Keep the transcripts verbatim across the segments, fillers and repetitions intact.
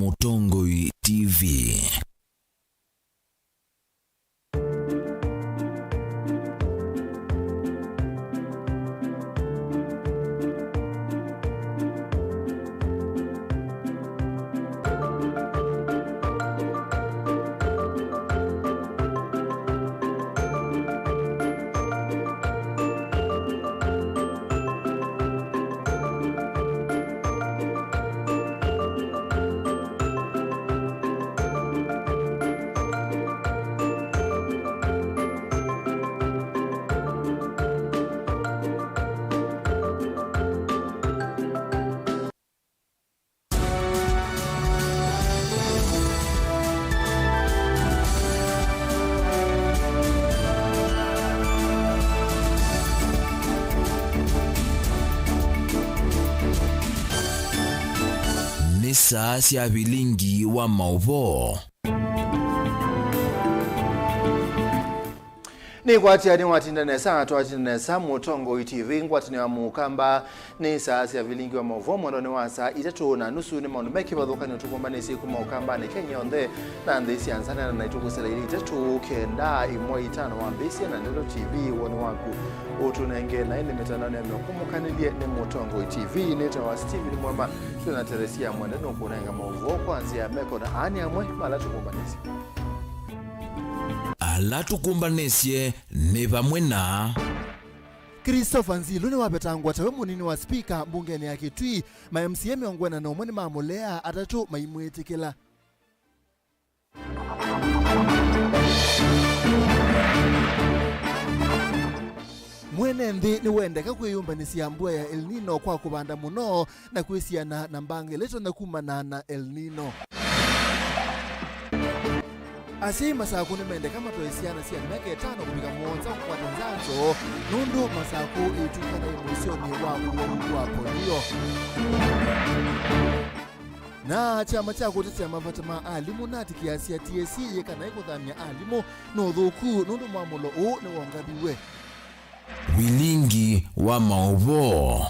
Mũtongoi T V. Nĩ saa sya vilingi wa maũvoo. Nĩkwatĩa nĩwatinda nesa, twatinda nesa, Mũtongoi T V, ngwatanĩo ya Mũkamba. Nĩ saa sya vilingi wa maũvoo mwendonĩ wa saa itatũ na nusu. Nĩ maũndũ me kĩvathũkany'o tũkũmbanĩsye kuma Ũkambanĩ, Kenya yonthe, na nthĩ sya nza, na nĩtũkũsela ilĩ itatũ, kenda, ĩmwe, itano, wambĩĩsye na Ndeto T V, woni waku ũtũnenge, na ĩndĩ mĩtandaonĩ ya mĩkũmũkanĩlye nĩ Mũtongoi T V. Nĩtawa Steven Mwema, twĩ na Teresia Mwende nũkũnenga maũvoo kwa nzĩa ya meko, na aa nĩ amwe ma ala tũkũmbanĩsye. Ala tũkũmbanĩsye nĩ vamwe na. Christopher Nzilu nĩwavetangwa tawe mũnini wa spika mbungenĩ ya Kitui. Ma M C A mĩongo ĩna na ũmwe nĩmamũlea, atatũ maimwĩtĩkĩla. Mwene nthĩ nĩwendeka kwĩyũmbanĩsya mbua ya El Nino kwa kũvanda mũno na kwĩsiana na mbanga ĩla ĩtonya kumana na El Nino. Asyai Masakũ nĩmendeka matoe syana sya myaka ĩtano kũvika mũonza kũkwata nzanzo, nũndũ Masakũ ĩtw'ĩka naĩ mũisyonĩ wa ũwau wa polio. Na kyama kya kũtetea mavata ma alimũ NAT kĩasya T S C yĩka naĩ kũthamya alimũ nĩ ũthũku, nũndũ mwamũlo ũũ nĩwongaviw'e. Vilingi wa maũvoo.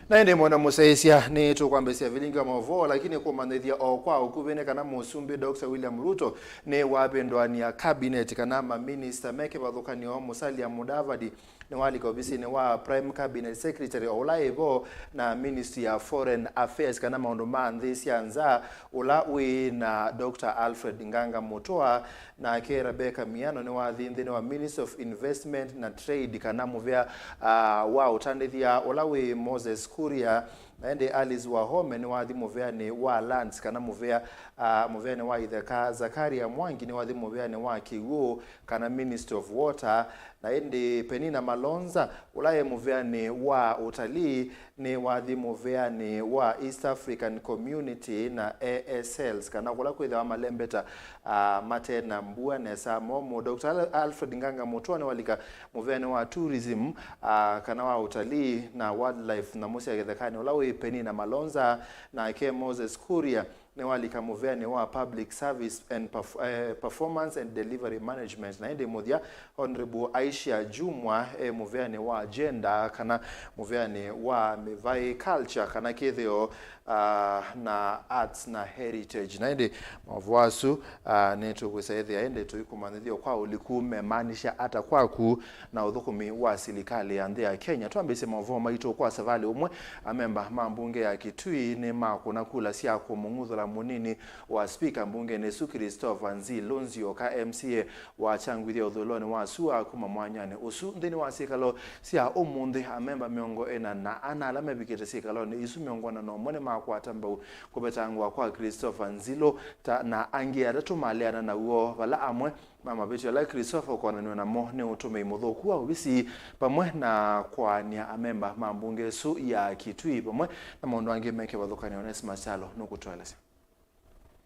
Na ĩndĩ mwana mũsyaĩĩsya, nĩtũkwambĩĩsya vilingi wa maũvoo, lakini kũmanyĩthya o kwa ũkuvĩ nĩ kana Mũsumbĩ Doctor William Ruto nĩwavĩndũania cabinet, kana maminista me kĩvathũkany'o. Musalia Mudavadi nĩwalika ovisinĩ wa Prime Cabinet Secretary, o ũla ĩvo na Ministry ya Foreign Affairs, kana maũndũ ma nthĩ sya nza, ũla wĩ na Doctor Alfred Nganga Mũtũa, nake Rebecca Miano nĩwathi nthĩnĩ wa Ministry of Investment na Trade, kana mũvea, ah, wa ũtandĩthya ũla wĩ Moses Kuria, na ĩndĩ Alice Wahome nĩwathi mũveanĩ wa Lands, kana mũvea, ah, mũveanĩ wa itheka. Zakaria Mwangi nĩwathi mũveanĩ wa kĩw'ũ, kana Ministry of Water, na ĩndĩ Penina Malonza, ũla e mũveanĩ wa ũtalii, nĩwathi mũveanĩ wa East African Community na A S Ls, kana kũla kwĩthĩwa malembeta, ah, mate na mbua nesa. Momo Doctor Al-, Alfred Nganga Mũtũa nĩwalika mũveanĩ wa tourism, ah, kana wa ũtalii na wildlife, nyamũ sya gĩthekanĩ, ũla wĩ Penina Malonza, nake Moses Kuria nĩwalika mũveanĩ wa Public Service and Perf-, eh, Performance and Delivery Management, na ĩndĩ mũthya Honorable Aisha Jumwa e mũveanĩ wa Gender, kana mũveanĩ wa mĩvaĩ, culture, kana kĩthĩo, ah, na arts na heritage. Na ĩndĩ maũvoo asu, ah, nĩtũkwĩsa ĩthĩa ĩndĩ tũikũmanyĩthya kwa ũliku memaanisha ata kwaku na ũthũkũmi wa silikalĩ ya nthĩ ya Kenya. Twambĩĩsye maũvoo maitũ kwa savalĩ ũmwe. Amemba ma mbunge ya Kitui nĩmakũna kula sya kũmũng'uthũla mũnini wa spika mbungenĩ ĩsu, Christopher Nzilu Nzioka, M C A wa Kyangwithya ũthũĩlonĩ wa sua kuma mwanyanĩ ũsu. Nthĩnĩ wa syĩkalo sya ũmũnthĩ, amemba mĩongo ĩna na ana ala mevikĩte syĩkalonĩ isu mĩongo ĩna na ũmwe nĩmakwata mbau kũvetangwa kwa Christopher Nzilu ta, na angĩ atatũ maleana naw'o, vala amwe ma mavĩtyo ala Christopher ũkonanw'a namo nĩ ũtũmĩi mũthũku wa ovisi, vamwe na kwaanĩa amemba ma mbunge ĩsu ya Kitui, vamwe na maũndũ angĩ me kĩvathũkany'o. Onesmus Kyalo nũkũtũelesya.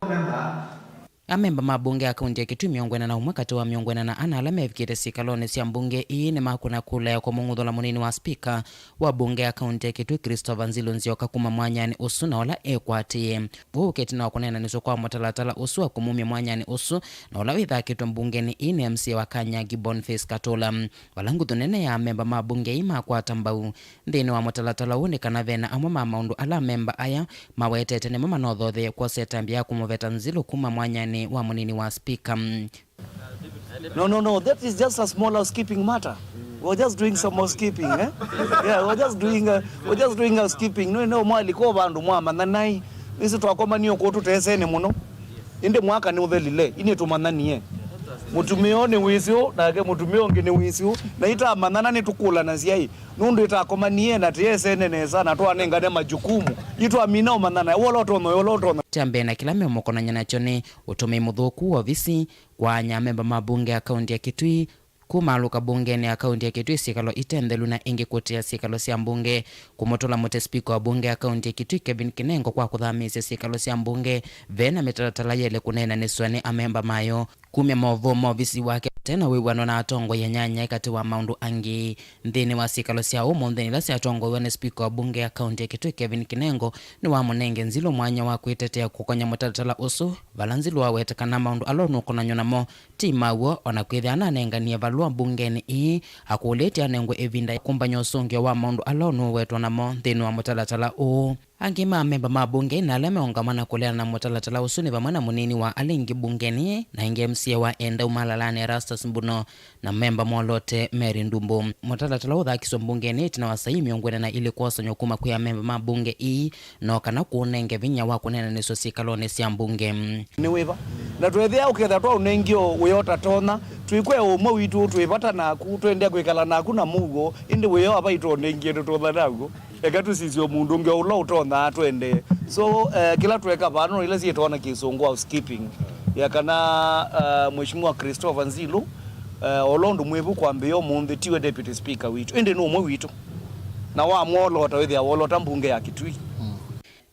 Memba. Amemba ma mbunge ya kaunti ya Kitui mĩongo ĩna na ũmwe katĩ wa mĩongo ĩna na ana ala mevikĩte syĩkalonĩ sya mbunge ii nĩmakũna kula ya kũmũng'uthũla mũnini wa spika wa mbunge ya kaunti ya Kitui, Christopher Nzilu Nzioka, kuma mwanyanĩ ũsu na ũla ekwatĩĩe. Ũu ũkĩte na kũneenanĩsw'a kwa mũtalatala ũsu wa kũmumya mwanyanĩ ũsu na ũla wĩthakĩtwe mbungenĩ ii nĩ M C A wa Kanya Boniface Katula. Vala nguthu nene ya amemba ma mbunge ii makwata mbau nthĩnĩ wa mũtalatala ũũ nĩ kana vena amwe ma maũndũ ala amemba aya mawetete nĩmo manothothee kwosa ĩtambya ya kũmũveta Nzilu kuma mwanyanĩ wa mũnini wa spika. No, no, no, that is just a small housekeeping matter. We're just doing some housekeeping, eh? Yeah, we're just doing a, we're just doing housekeeping. No, no, mwalika vandũ mwamanthanai. Isi twakomanie kũu tũtesene mũno. Ĩndĩ mwaka nĩ ũthelile, inĩ tũmanthanĩe. Mũtumĩa ũũ nĩ wĩsĩ ũũ, nake mũtumĩa ũngĩ nĩ wĩsĩ ũũ. Na itamanthana nĩtũkũlanasya ĩ, nũndũ itakomanie na tĩesene nesa na twanengane majukumu. Itwamina ũmanthana, ũla ũtonya, ũla ũtonya. Kya mbee na kĩla meũmũkonany'a nakyo nĩ ũtũmĩi mũthũku wa ovisi, kwaany'a amemba ma mbunge ya kaunti ya Kitui, kũmaalũka mbungenĩ ya kaunti ya Kitui syĩkalo ite nthelu na ĩngĩ kũtĩa syĩkalo sya mbunge, kũmũtũla mũtĩ spika wa mbunge ya kaunti ya Kitui Kevin Kinengo kwa kũthamĩĩsya syĩkalo sya mbunge ve na mĩtalatala yaĩle kũneenanĩsw'a nĩ amemba mayo. Kumya maũvoo ma ovisi wake vate na wĩw'ano na atongoi anyanyae katĩ wa maũndũ angĩ. Nthĩnĩ wa syĩkalo sya ũmũnthĩ ila syatongoew'a nĩ spika wa mbunge ya kaunti ya Kitui Kevin Kinengo nĩwamũnenge Nzilu mwanya wa kwĩtetea kũkonya mũtalatala ũsu, vala Nzilu waweta kana maũndũ ala ũnũkonany'a namo ti ma w'o, o na kwĩthĩa nanenganie valũa mbungenĩ ii akũlĩtye anengwe ĩvinda ya kũmbany'a ũsũngĩo wa maũndũ ala ũnũwetwa namo nthĩnĩ wa mũtalatala ũũ. Angĩ ma amemba ma mbunge na ala meũngama na kũleana na mũtalatala ũsu nĩ vamwe na mũnini wa ala aingĩ mbungenĩ na ĩngĩ M C A wa Endau Malalani Erastus Mbuno na memba mwolote Mary Ndumbu. Mũtalatala ũthakiswe mbungenĩ ĩtina wa saii mĩongo ĩna na ilĩ kwosanywa kuma kwĩ amemba ma mbunge ii no kana kũũnenge vinya wa kũneenanĩsw'a syĩkalonĩ sya mbunge. Nĩ wĩva? Na twethĩa ũketha twaũnengie wĩa ũtatonya, twĩkwea ũmwe witũ twĩ vata naku, tũendea kwĩkala naku na mũuo, ĩndĩ wĩa ava itwonengie tũtonya naw'o. Eka tũsisye o mũndũ ũngĩ o ũla ũtonya twendee. So, eh, kĩla tweka vano ila syĩtawa na kĩsũngũ housekeeping ya kana, eh, Mheshimiwa Christopher Nzilu, eh, o ũla ũndũ mwĩvu kwambĩĩa ũmũnthĩ tiwe deputy speaker witũ, ĩndĩ nĩ ũmwe witũ. Na wamwolota wĩthĩa wolota mbunge ya Kitui.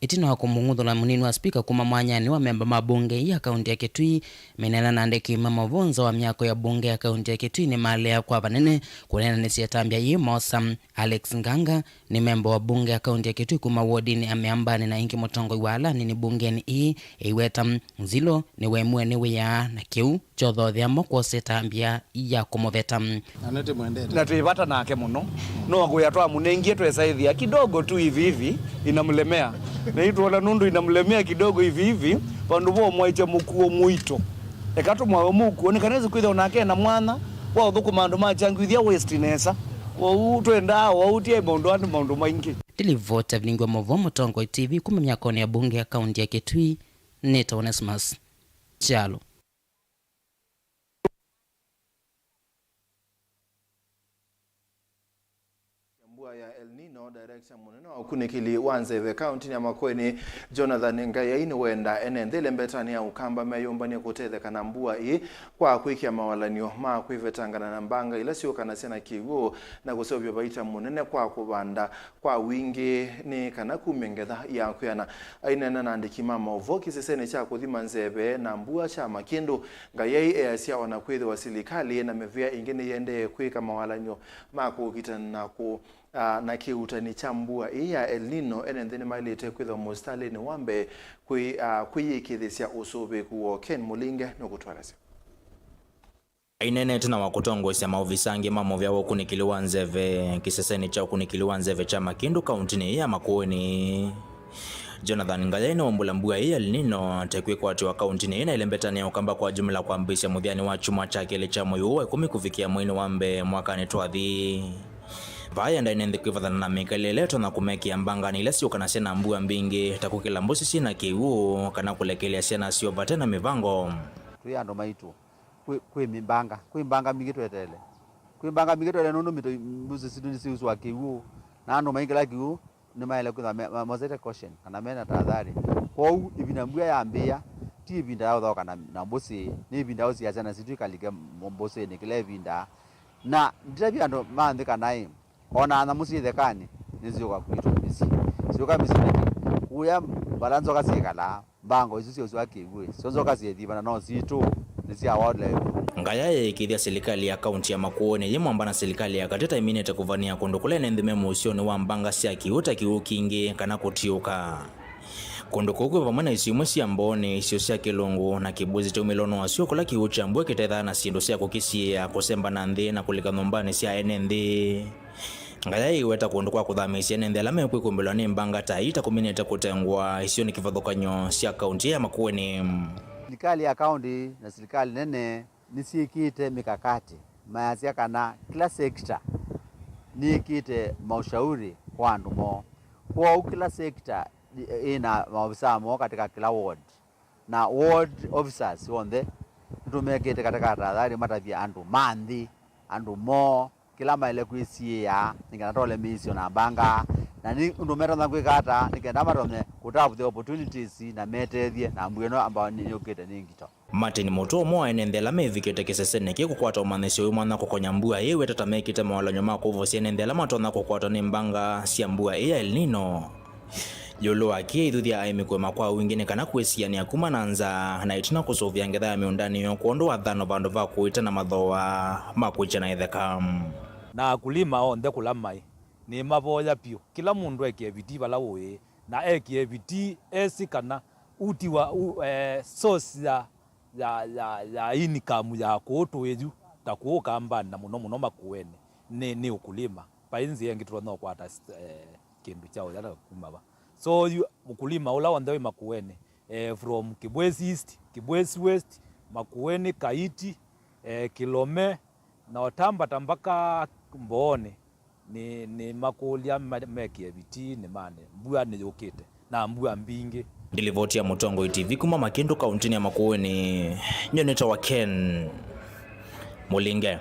Ĩtina wa kũmũng'uthũla mũnini wa spika kuma mwanyanĩ wa memba ma mbunge ya kaunti ya Kitui, mĩnena na andĩki ma maũvoo nza wa myako ya mbunge ya kaunti ya Kitui nĩmalea kwa vanene kũneenanĩsya ĩtambya yĩĩ moosa. Alex Nganga nĩ memba wa mbunge ya kaunti ya Kitui kuma wodinĩ ya Mĩambanĩ na ĩngĩ mũtongoi wa ala anini mbungenĩ ii ĩiweta Nzilu nĩwemue nĩ wĩa na kĩu kyothothea mo kwosa ĩtambya ya kũmũveta. Na nĩtĩmwendete. Na twĩ vata nake mũno. No wĩa twamũnengie twesaĩthĩa kidogo tu hivi hivi inamlemea. Na itwona nũndũ inamlemea kidogo hivi hivi, vandũ va ũmwaĩkya mũkuo mũito. Eka tũmwawe mũkuo, nĩ kana ĩsĩ kwĩthĩwa nake ena mwanya wa ũthũkũma andũ ma Kyangwithia West nesa. Kwoou twendaa, kwoou ti maũndũ aa nĩ maũndũ maingĩ. Nĩ livoti ya vilingi wa maũvoo Mũtongoi T V kuma myakonĩ ya mbunge ya kaunti ya Kitui, nĩtawa Onesmus Kyalo. Mbua ya El Nino, director mũnene wa ũkunĩkĩli wa nzeve kauntinĩ ya Makueni, Jonathan Ngayai, nĩwenda ene nthĩ ĩlembetanĩ ya Ũkamba meyũmbany'e kũtetheka na mbua ĩĩ kwa kwĩkĩa mawalany'o ma kwĩvetangana na mbanga ila syũkanasya na kĩw'ũ na kũseũvya vaita mũnene kwa kũvanda kwa wingĩ nĩ kana kumye ngetha ya kwĩana. Aineena na andĩki ma maũvoo kĩsesenĩ kya kũthima nzeve na mbua kya Makĩndũ, Ngayai easya o na kwĩthĩwa silikalĩ na mĩvĩa ĩngĩ nĩyĩendee kwĩka mawalany'o ma kũkitana na kũ, a, na kĩuutani kya mbua ĩĩ ya El Nino, ene nthĩ nĩmaĩlĩte kwĩthĩwa mũsitalĩnĩ wa mbee kwĩ, a, kwĩyĩkĩĩthĩsya ũsũvĩĩku woo. Ken Mũlinge nũkũtũelesya. Aineenete na wa kũtongoesya maovisa angĩ ma mũvĩa wa ũkunĩkĩli wa nzeve kĩsesenĩ kya ũkunĩkĩli wa nzeve kya Makĩndũ kauntinĩ ĩĩ ya Makueni, Jonathan Ngayai nĩwaumbũla mbua ĩĩ ya El Nino ta ĩkwĩkwatĩwa kauntinĩ ĩĩ na ĩlembetanĩ ya Ũkamba kwa jumla kwambĩĩsya mũthyanĩ wa kyumwa kya kelĩ kya mwei ũũ wa ĩkũmi kũvikĩa mweinĩ wa mbee mwakanĩ twathi. Vaa endae nĩ nthĩ kwĩvathana na mĩkalĩle ĩtonya kũmekĩa mbanganĩ ila syũkanasya na mbua mbingĩ ta kũkĩla mbũsĩ syĩ na kĩw'ũ kana kũlekelea syana syoo vate na mĩvango. Twĩ andũ maitũ. Kwĩ, kwĩ mbanga, kwĩ mbanga mbingĩ tweteele. Kwĩ mbanga mbingĩ tweteele nũndũ mĩtĩ, mbũsĩ sitũ nĩsiusũa kĩw'ũ, na andũ maingĩla kĩw'ũ nĩmaĩle kwĩthwa me, ma, mosete caution, kana mena tahadhari. Kwoou ĩvinda mbua yambĩĩa, ti ĩvinda ya ũthaũka na, na mbũsĩ, nĩ ĩvinda ya ũsiasya na sitũ ikalike mb-, mbũsĩnĩ kĩla ĩvinda. Na nditavya andũ ma nthĩ kana ĩ, o na nyamũ syĩ ĩthekanĩ nĩsyũka kwitũ mĩsyĩ. Syũka mĩsyĩ nĩkĩ? Kũya vala nzoka syĩkalaa. Mbango isu sya ũsũa kĩw'ũ syonzoka syĩthĩwa na no sitũ nĩ sya wildlife. Ngaya yeekĩthya silikalĩ ya kaunti ya Makueni yĩmwamba na silikalĩ ya katĩ ta ĩminĩte kũvanĩa kũndũ kũla ene nthĩ me mũusyonĩ wa mbanga sya kĩw'ũ ta kĩw'ũ kingĩ kana kũtiũka. Kũndũ kũu kwĩ vamwe na isio imwe sya Mbooni, isio sya Kĩlũngũ na Kĩbwĩsĩ kyaumĩlwa nĩ wasyo kũla kĩw'ũ kya mbua kĩtethaa na syĩndũ sya kũkĩsiĩĩa kũsemba na nthĩ na kũlika nyũmbanĩ sya ene nthĩ. Ngaya ĩiweta kũndũ kwa kũthamĩĩsya ene nthĩ ala mekwĩkũmbĩlwa nĩ mbanga ta ii ta kũminĩte kũtengwa isionĩ kĩvathũkany'o sya kaunti ya Makueni. Silikalĩ ya kaunti na silikalĩ nene nĩsyĩkĩte mikakati, mayasya kana kila sekta nĩĩkĩte maushauri kwa andũ moo. Kwoou kila sekta ĩna maovisaa moo katika kila ward, na ward officers onthe nĩtũmekĩte katika tahadhari matavye andũ ma nthĩ, andũ moo, kĩla maĩle kwĩsiĩĩa nĩ kenda tole mĩisyo na mbanga, na nĩ ũndũ metonya kwĩka ata nĩ kenda matonye kũtavũthya opportunities na metethye na mbua ĩno ambayo nĩ yũkĩte nĩ ngito. Martin Mutua, ũmwe wa ene nthĩ ala mevikĩte kĩsesenĩ kĩĩ kũkwata ũmanyĩsyo wĩ mwanya kũkonya mbua ĩĩ, wĩta ta mekĩte mawalany'o ma kũvosya ene nthĩ ala matonya kũkwatwa nĩ mbanga sya mbua ĩĩ ya El Nino. Ĩũlũ wa kĩĩ, aithuthya aĩmi kũĩma kwa wingĩ nĩ kana kwĩsianĩa kuma na nza na ĩtina kũsũvĩa ngetha ya mĩũndanĩ yoo kwondũ wa thano vandũ va kũĩta na mathooa ma kwĩkya na ĩtheka. Na akulima onthe kũla maĩ, nĩmavoya vyũ kĩla mũndũ ekĩe vitii vala ũĩ, na ekĩe vitii esĩ kana uti wa u, eh, source ya, ya, ya, ya income ya kũũ tũĩ yu, ta kũũ Kambanĩ na mũno mũno Makueni, nĩ, nĩ ũkulima. Vai nzĩa ĩngĩ tũtonya ũkwata, eh, kĩndũ kya ũya na kuma va. So yu, mũkulima ũla wonthe wĩ Makueni, eh, from Kibwezi East, Kibwezi West, Makueni, Kaiti, eh, Kilome, na ũtambata mpaka Mbooni, nĩ, nĩ makũlya ma, mekĩe vitii nĩmanĩ. Mbua nĩyũkĩte, na mbua mbingĩ. Ndilivoti ya Mũtongoi T V kuma Makĩndũ, kauntinĩ ya Makueni, nyie nĩtawa Ken Mũlinge.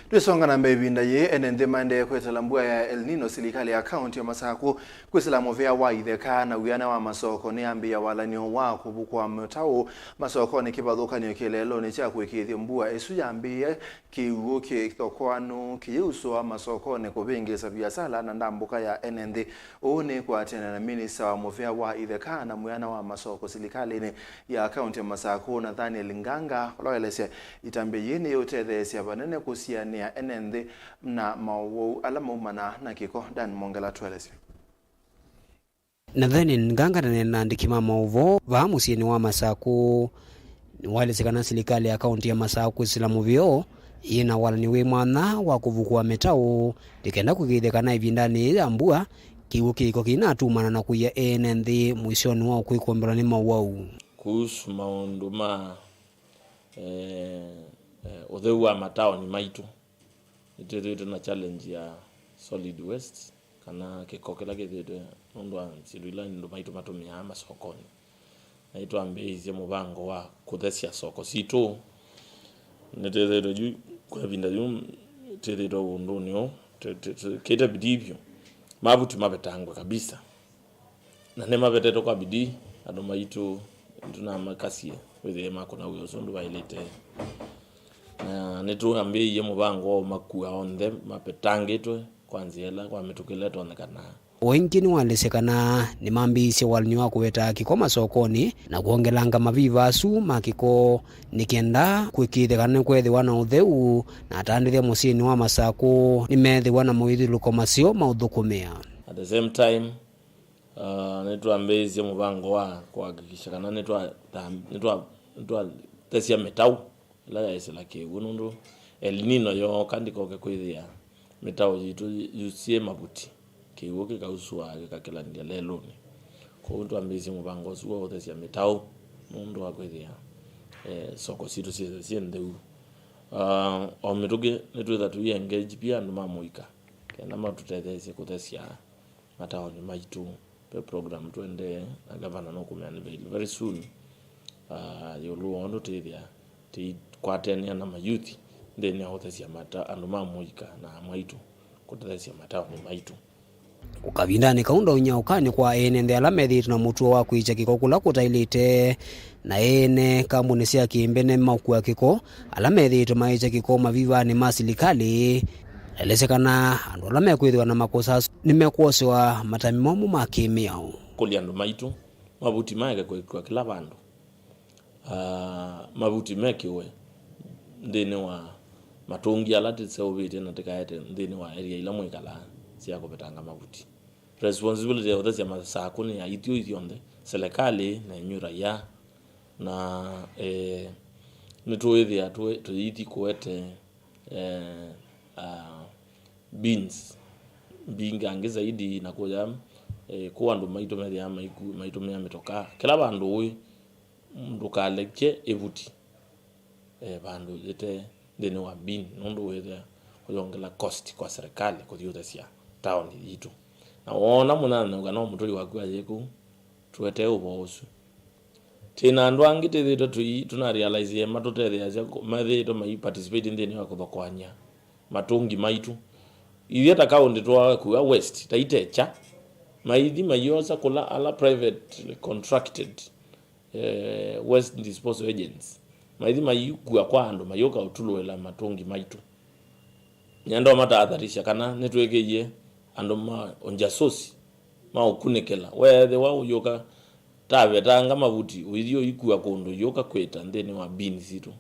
Twĩsonga na mbee ĩvinda yĩĩ, ene nthĩ maendee kwĩtala mbua ya El Nino. Silikalĩ ya kaunti ya Masakũ kwĩsĩla mũvĩa wa itheka na wĩana wa masoko nĩyambĩĩa walany'o wa kũvukũa mĩtaũ masokonĩ kĩvathũkany'o kĩeleelonĩ kya kũĩkĩĩthya mbua ĩsu yambĩĩe kĩw'ũ kĩthokoanu kĩyĩusũa masokonĩ kũvĩngĩĩsa viasala na ndambũka ya ene nthĩ. Ũu nĩ kũatĩanĩa na minista wa mũvĩa wa itheka na mwĩana wa masoko silikalĩnĩ ya kaunti ya Masakũ, Nathaniel Nganga, ũla waelesya ĩtambya yĩĩ nĩyĩũtetheesya vanene kũsianĩa ene nthĩ na maũwau ala maumanaa na kĩko. Dan Mongela tũelesye. Nathaniel Nganga ndaneena na andĩki ma maũvoo vaa mũsyĩnĩ wa Masakũ. Nĩwaelesya kana silikalĩ ya kaunti ya Masakũ kwĩsĩla mũvĩa ũũ yĩ na walany'o wĩ mwanya wa kũvukũa mĩtaũ nĩ kenda kũĩkĩĩthya kana ĩvindanĩ yĩĩ ya mbua, kĩw'ũ kĩko kĩinatumana na kũia ene nthĩ mũisyonĩ wa kwĩkũmbĩlwa nĩ maũwau. Kuhusu maũndũ ma, eh, eh, ũtheu wa mataoni maitũ, nĩtwĩthĩĩtwe na challenge ya solid waste, kana kĩko kĩla kĩthĩĩtwe nũndũ wa syĩndũ ila andũ maitũ matũmĩaa masokonĩ. Na nĩtwambĩĩisye mũvango wa kũthesya soko sitũ. Nĩtwĩthĩĩtwe yu, kwa ĩvinda yu, twĩthĩĩtwe ũndũnĩ ũũ, tũ-, tũ-, tũ-, twĩkĩte bidii vyũ. Mavuti mavetangwe kabisa. Na nĩmavetetwe kwa bidii, andũ maitũ nĩtũnamakasye wĩthĩe makũna wĩa ũsu ũndũ vaĩlĩte. Na nĩtwambĩĩie mũvango wa ũmakua onthe mavetangĩtwe kwa nzĩa ĩla, kwa mĩtũkĩ ĩla ĩtonyekanaa. O ĩngĩ nĩwaelesya kana nĩmambĩĩisye walany'o wa kũveta kĩko masokonĩ na kwongelanga maviva asu ma kĩko nĩ kenda kũĩkĩĩthya kana nĩkweethĩwa na ũtheu, na atandĩthya mũsyĩnĩ wa Masakũ nĩmeethĩwa na moithyũlũlũko maseo ma ũthũkũmĩa. At the same time, uh, nĩtwambĩĩisye mũvango wa kũhakikisha kana nĩtwa-, nĩtwa-, nĩtwathesya mĩtaũ ĩla yaĩsĩla kĩw'ũ, nũndũ El Nino yooka ndĩkoke kwĩthĩa mĩtaũ yitũ yu syĩ mavuti, kĩw'ũ kĩkausũa kĩkakĩlanĩlya lelũnĩ. Kwoou twambĩĩsye mũvango ũsu wa ũthesya mĩtaũ nũndũ wa kwĩthĩa, eh, soko sitũ syĩ, syĩ ntheu. Ah, o mĩtũkĩ nĩtwĩtha tũi engage pia andũ ma mũika kenda matũtetheesye kũthesya mataoni maitũ. Ve program tũendee na gavana nũkũmea nĩ very, very soon, ah, ĩũlũ wa ũndũ twĩthĩa tũikwatanĩa na mayuthi nthĩnĩ wa ũthesya mata-, andũ ma mũika na amwaitũ kũthesya mataoni maitũ. O kavindanĩ kau, ndaũnyaũkanĩ kwa ene nthĩ ala methĩĩtwe na mũtuo wa kwĩkya kĩko kũla kũtaĩlĩte, na ene kambuni sya kĩmbene makua kĩko ala methĩĩtwe maĩkya kĩko mavivanĩ ma silikalĩ, Elesya kana andũ ala mekwĩthĩwa na makosa asu nĩmekwosewa matambya momũ ma kĩ-mĩao. Kũlya andũ maitũ mavuti maeke kũĩkĩwa kĩla vandũ. Ah, mavuti mekĩwe nthĩnĩ wa matũngi ala tĩseũvĩtye na tĩkaete nthĩnĩ wa area ila mwĩkalaa sya kũvetanga mavuti. Responsibility ya ũthesya masakũnĩ ya ithyũi ithyonthe, selekalĩ na inyw'ĩ raia. Na, eh, nĩtũĩthĩa tũi-, tũithi kũete, eh, ah, bins mbingangĩ zaidi na kũya, eh, kũu andũ maitũ methĩawa maiku-, maitũmĩa mĩtokaa. Kĩla vandũ ũĩ, ndũkalekye ĩvuti, eh, vandũ yĩte nthĩnĩ wa bin, nũndũ wĩthĩa ũyongela cost kwa serikali kũthi ũthesya taoni yitũ. Na woona mũnyanyaũka no mũtũi waku ayĩ kũu, tũetee ũvoo ũsu. Twĩ na andũ angĩ twĩthĩĩtwe tũi-, tũnarealize matũtetheeasya kũ-, methĩĩtwe mai participate nthĩnĩ wa kũthokoany'a matũngi maitũ. Ithyĩ ta kaũntĩ twakua waste, ta itekya, maithi maiosa kũla ala private contracted, eh, waste disposal agents. Maithi maikua kwa andũ, mayũka ũtulũĩla matũngi maitũ. Nĩenda ũmatahadharisha kana nĩtwĩkĩie andũ ma ũnjasusi ma ũkunĩkĩla. Weethĩwa ũyũka tavetanga mavuti, ũithi ũikua kũndũ, yũka kwĩta nthĩnĩ wa bin sitũ.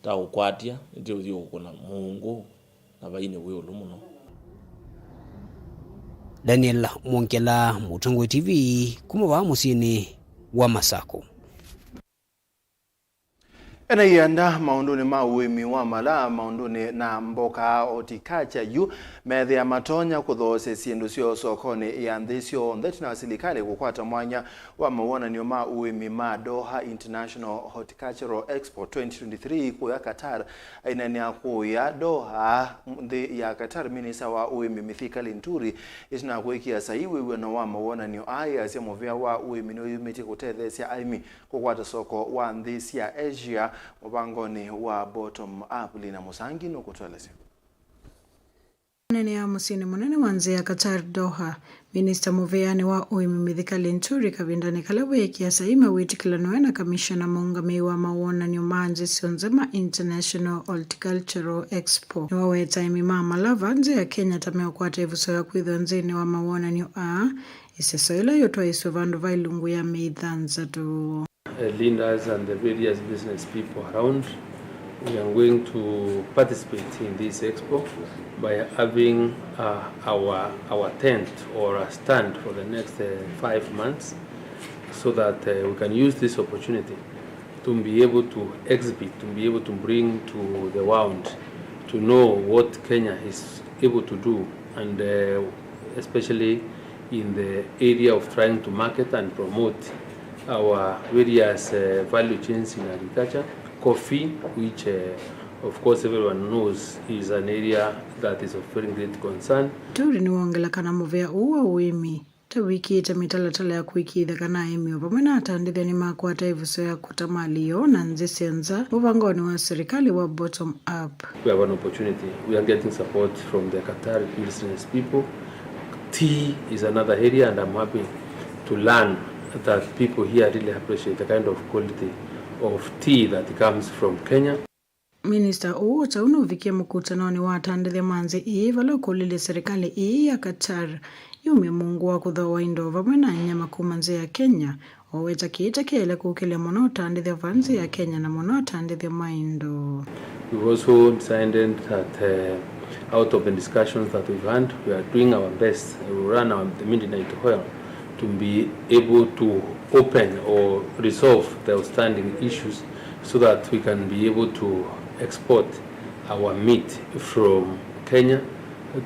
Ta ũkwatya, nĩtĩ ũthi ũkũna mũũngũ na vai nĩ wĩũlũ mũno. Daniel Mwongela, Mũtongoi T V, kuma vaa mũsyĩnĩ wa Masako. Ene ianda maũndũnĩ ma ũĩmi wa malaa, maũndũnĩ na mboka, horticulture, yu methĩa matonya kũthoosya syĩndũ syoo sokonĩ ya nthĩ syonthe, ĩtina wa silikalĩ kũkwata mwanya wa mawonany'o ma ũĩmi ma Doha International Horticultural Expo twenty twenty-three kũya Qatar. Aineenea kũya Doha, nthĩ ya Qatar, minista wa ũĩmi Mithika Linturi, ĩtina wa kũĩkĩa saii wĩw'ano wa mawonany'o aa, easya mũvĩa wa ũĩmi nĩũyumĩtye kũtetheesya aĩmi kũkwata soko wa nthĩ sya Asia mũvangonĩ wa Bottom Up. Lina Mũsangi nũkũtũelesya. Aneenea mũsyĩnĩ mũnene wa nthĩ ya Qatar, Doha, minista mũvĩanĩ wa ũĩmi Mithika Linturi kavindanĩ kala weekie saii mawĩtĩkĩlano na kamishona mũũngamĩi wa mawonany'o ma nthĩ syonthe ma International Horticultural Expo nĩwaweta aĩmi ma malaa nthĩ ya Kenya ta meũkwata ĩvuso ya kwĩthĩwa nthĩnĩ wa mawonany'o aa, ĩseso ĩla yũtwaĩswe vandũ va ilungu ya mĩĩ thanthatũ. Uh, leaders and the various business people around, we are going to participate in this expo by having, uh, our, our tent or a stand for the next, uh, five months, so that, uh, we can use this opportunity to be able to exhibit, to be able to bring to the world to know what Kenya is able to do, and, uh, especially in the area of trying to market and promote our various, uh, value chains in agriculture, coffee, which, uh, of course everyone knows is an area that is of very great concern. Linturi nĩwongela kana mũvĩa ũũ wa ũĩmi ta wĩkĩĩte mĩtalatala ya kũĩkĩĩthya kana aĩmi o vamwe na atandĩthya nĩmakwata ĩvuso ya kũta mali yoo na nthĩ sya nza mũvangonĩ wa serikali wa Bottom Up. We have an opportunity. We are getting support from the Qatar business people. Tea is another area, and I'm happy to learn that people here really appreciate the kind of quality of tea that comes from Kenya. Minista ũũ o ta ũu nũvikie mũkutanonĩ wa atandĩthya ma nthĩ ii vala ũkũlilye serikali ii ya Qatar yumye mũungu wa kũthooa indo vamwe na nyama kuma nthĩ ya Kenya. Oweta kĩĩ ta kĩele kũkĩlya mũno ũtandĩthya va nthĩ ya Kenya na mũno atandĩthya ma indo. We've also decided that, uh, out of the discussions that we've had, we are doing our best. We will run our, the midnight oil to be able to open or resolve the outstanding issues so that we can be able to export our meat from Kenya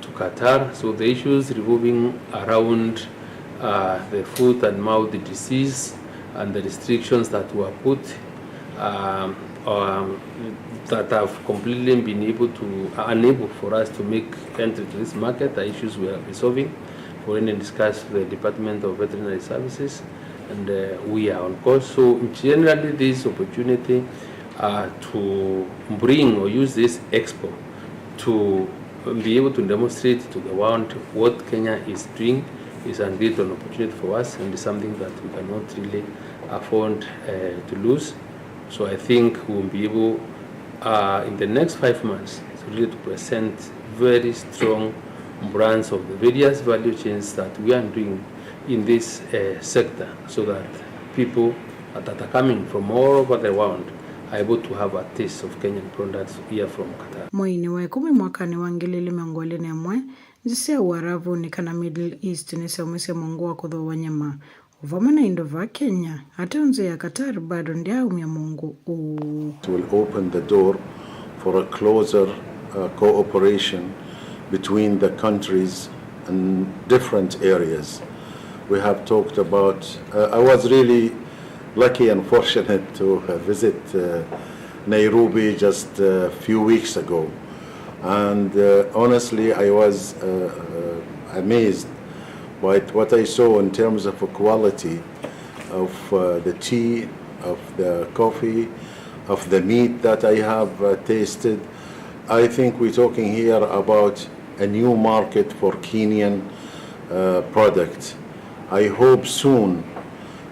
to Qatar. So the issues revolving around, uh, the foot and mouth disease and the restrictions that were put, um, um, that have completely been able to, unable for us to make entry to this market, are issues we are resolving. We already discussed the Department of Veterinary Services, and, uh, we are on course. So generally, this opportunity, uh, to bring or use this expo to be able to demonstrate to the world what Kenya is doing is a great an opportunity for us, and it's something that we cannot really afford, uh, to lose. So I think we'll be able, uh, in the next five months, to really to present very strong brands of the various value chains that we are doing in this uh, sector, so that people that are coming from all over the world are able to have a taste of Kenyan products here from Qatar. Mweinĩ wa ĩkũmi mwakanĩ wa ngili ili mĩongo ĩlĩ na ĩmwe, nthĩ sya Ũaravunĩ kana Middle East nĩsyaumisye mũungu wa kũthooa nyama. O vamwe na indo vaa Kenya, ateo nthĩ ya Qatar bado ndyaumya mũungu ũũ. It will open the door for a closer uh, cooperation between the countries in different areas. We have talked about, uh, I was really lucky and fortunate to uh, visit uh, Nairobi just a few weeks ago. And uh, honestly, I was uh, uh, amazed by what I saw in terms of quality of uh, the tea, of the coffee, of the meat that I have uh, tasted. I think we're talking here about a new market for Kenyan uh, products. I hope soon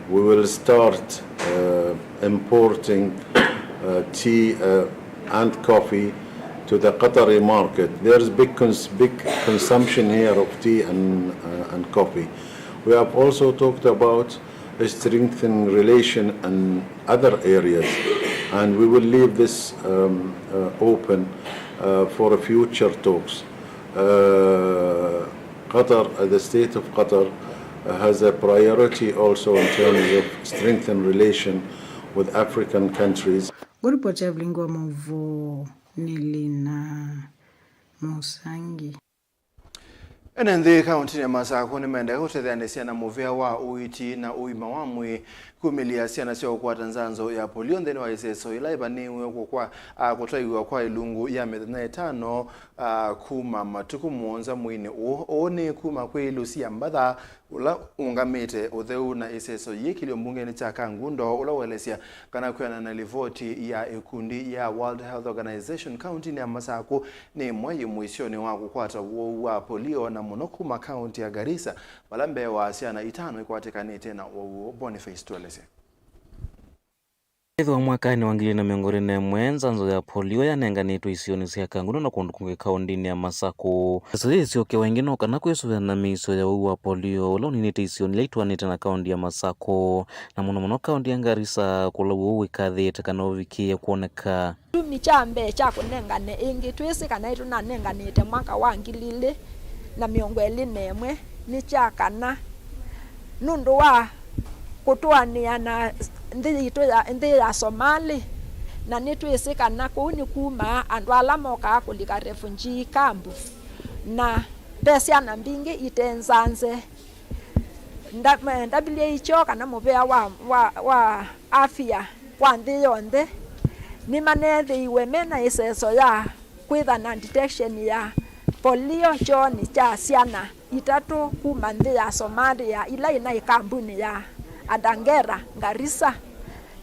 we will start uh, importing uh, tea uh, and coffee to the Qatari market. There's big cons- big consumption here of tea and uh, and coffee. We have also talked about a strengthen relation in other areas, and we will leave this um, uh, open uh, for future talks. Uh, Qatar, uh, the state of Qatar, uh, has a priority also in terms of strengthen relation with African countries. Ngũripoti ya Vilingi wa Maũvoo nĩ Lina Mũsangi. Ene nthĩ kaũntĩnĩ ya Masakũ nĩmaendee kũtetheanĩsya na mũvĩa wa ũiiti na ũima wa mwĩĩ kumĩlya syana sya ũkwata nzanzo ya polio nthĩnĩ wa ĩseso ĩla ĩvanĩĩwe kwa, a, kũtaiwa kwa ĩlungu ya mĩthenya ĩtano, a, kuma matukũ mũonza mweinĩ ũũ. Ũũ nĩ kuma kwĩ Lucia Mbatha, ũla ũngamĩte ũtheu na ĩseso yĩĩ kĩlio mbungeni kya Kangundo, ũla ũelesya kana kwĩanana na livoti ya ĩkundi ya World Health Organization, kaũntĩnĩ ya Masakũ nĩ ĩmwe yĩ mũisyonĩ wa kũkwata ũwau wa polio, na mũno kuma kaũntĩ ya Garissa, vala mbee wa syana itano ikwatĩkanĩte na ũwau ũũ. Boniface, tũelesye. Ĩthĩwa mwakanĩ wa ngili na mĩongo ĩlĩ na ĩmwe, nzanzo ya polio yanenganĩtwe isionĩ sya Kangundo na kũndũ kũngĩ kaũntĩnĩ ya Masakũ. Ĩseso yĩĩ ĩsyokewa ĩngĩ no kana kwĩsũvĩa na mĩisyo ya ũwau wa polio ũla ũninĩte isionĩ ila itwaanĩte na kaũntĩ ya Masakũ, na mũno mũno kaũntĩ ya Garissa, kũla ũwau wĩkathĩĩte kana ũvikĩĩe kwoneka. Kĩtumi kya mbee kya kũnengane ĩngĩ, twĩsĩ kana ĩtũnanenganĩte mwaka wa ngili ilĩ na mĩongo ĩlĩ na ĩmwe, nĩ kya kana nũndũ wa kũtũanĩa na nthĩ yitũ ya, nthĩ ya Somalia, na nĩtwĩsĩ kana kũu nĩkumaa andũ ala mokaa kũlika refugee camp, na ve syana mbingĩ ite nzanze. Nda-, W H O kana mũvĩa wa, wa, wa afya wa nthĩ yonthe nĩmaneethĩiwe me na ĩseso ya kwĩtha na detection ya polio kyoonĩ kya syana itatũ kuma nthĩ ya Somalia ila ina ĩkambunĩ ya Adangera, Garissa,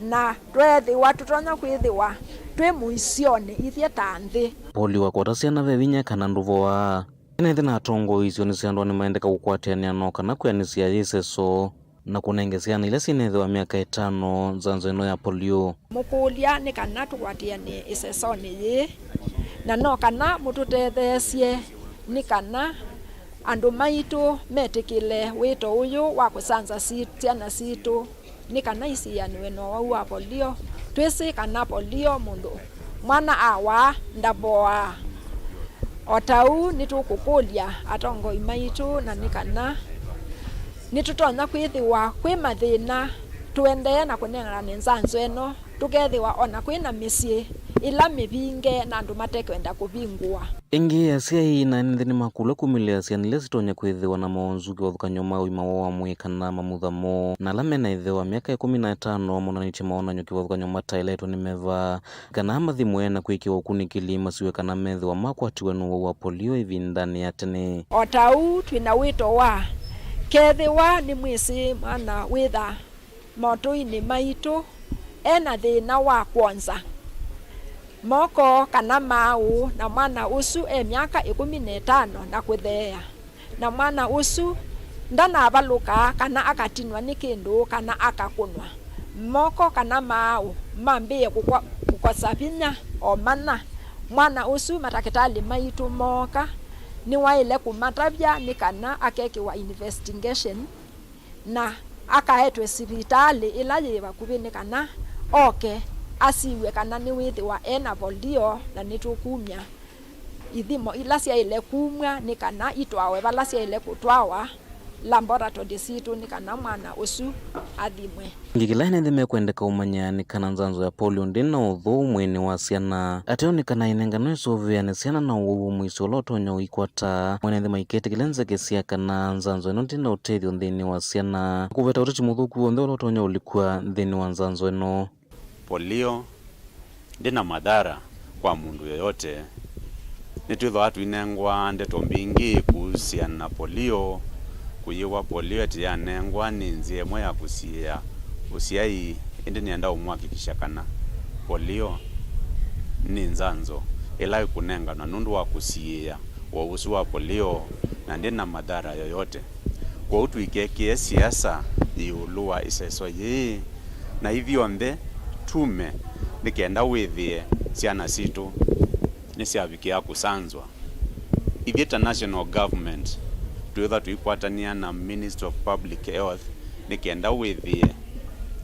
na tweethĩwa tũtonya kwĩthĩwa twĩ mũisyonĩ ithyĩ ta nthĩ. Polio wakwata syana ve vinya kana ndũvoaa. Ene nthĩ na atongoi isionĩ sya ndũa nĩmaendeka kũkwatĩanĩa no kana kwĩanĩsya yĩseso na kũnenge syana ila syĩna ĩtheo wa myaka ĩtano nzanzo ĩno ya polio. Mũkũlya nĩ kana tũkwatĩanĩe ĩsesonĩ yĩĩ, na no kana mũtũtetheesye nĩ kana andũ maitũ metĩkĩle wĩto ũyũ wa kũsanza si-, syana sitũ nĩ kana isianĩwe na ũwau wa polio. Twĩsĩ kana polio mũndũ mwana awaa ndavoaa. O ta ũu, nĩtũkũkũlya atongoi maitũ na nĩ kana nĩtũtonya kwĩthĩwa kwĩ mathĩna tũendee na kũnengane nzanzo ĩno, tũkethĩwa o na kwĩ na mĩsyĩ ĩla mĩvinge na andũ matekwenda kũvingũa. Ĩngĩ, asyai na ene nthĩ nĩmakũlw'a kumĩlĩĩla syana ila sitonya kwĩthĩwa na mawonzu kĩvathũkany'o ma ũima woo wa mwĩĩ kana mamutha moo, na ala me na ĩtheo wa myaka ĩkũmi na ĩtano monanĩtye mawonany'o kĩvathũkany'o mataĩletwe nĩ meva. Kana mathimwe na kwĩkĩwa ũkunĩkĩli masiw'e kana methĩwa makwatiwe nĩ ũwau wa polio ĩvindanĩ ya tene. O ta ũu, twĩ na wĩto wa kethĩwa nĩmwĩsĩ mwana wĩtha motũinĩ maitũ e na thĩna wa kwonza moko kana maaũ, na mwana ũsu e myaka ĩkũmi na ĩtano na kũtheea, na mwana ũsu ndanavalũka kana akatinwa nĩ kĩndũ kana akakũnwa, moko kana maaũ mambĩĩe kũkwa-, kũkosa vinya o mana, Mwana ũsu matakĩtalĩ maitũ mooka, nĩwaĩle kũmatavya nĩ kana akekĩwa investigation na akaetwe sivitalĩ ĩla yĩ vakuvĩ nĩ kana oke asiw'e kana nĩwĩthĩwa e na polio, na nĩtũkumya ithimo ila syaĩle kumw'a nĩ kana itwawe vala syaĩle kũtwawa laboratory sitũ nĩ kana mwana ũsu athimwe. Ĩngĩ kĩla ene nthĩ mekwendeka ũmanya nĩ kana nzanzo ya polio ndĩ na ũthũ mwĩĩnĩ wa syana. Ateo nĩ kana ĩnenganwe ĩsũvĩanĩ syana na ũwau wa mũisyo ũla ũtonya ũikwata. Mwene nthĩ maiketĩkĩle nzeke sya kana nzanzo ĩno ndĩ na ũtethyo nthĩnĩ wa syana, kũveta ũteti mũthũku w'onthe ũla ũtonya ũlikwa nthĩnĩ wa nzanzo ĩno. Polio ndĩ na madhara kwa mũndũ yoyote. Nĩtwĩthĩawa tũinengwa ndeto mbingĩ kũhusiana na polio, kũyĩwa polio eti yanengwa nĩ nzĩa ĩmwe ya kũsiĩĩa ũsyai, ĩndĩ nĩenda ũmũhakikisha kana polio nĩ nzanzo ĩla ĩkũnenganwa nũndũ wa kũsiĩĩa ũwau ũsu wa polio, na ndĩ na madhara yoyote. Kwoou tũikekĩe siasa ĩũlũ wa ĩseso yĩĩ, na ithyonthe tume nĩ kenda wĩthĩe syana sitũ nĩsyavikĩa kũsanzwa. Ithyĩ ta national government twĩthwa tũikwatanĩa na Ministry of Public Health nĩ kenda wĩthĩe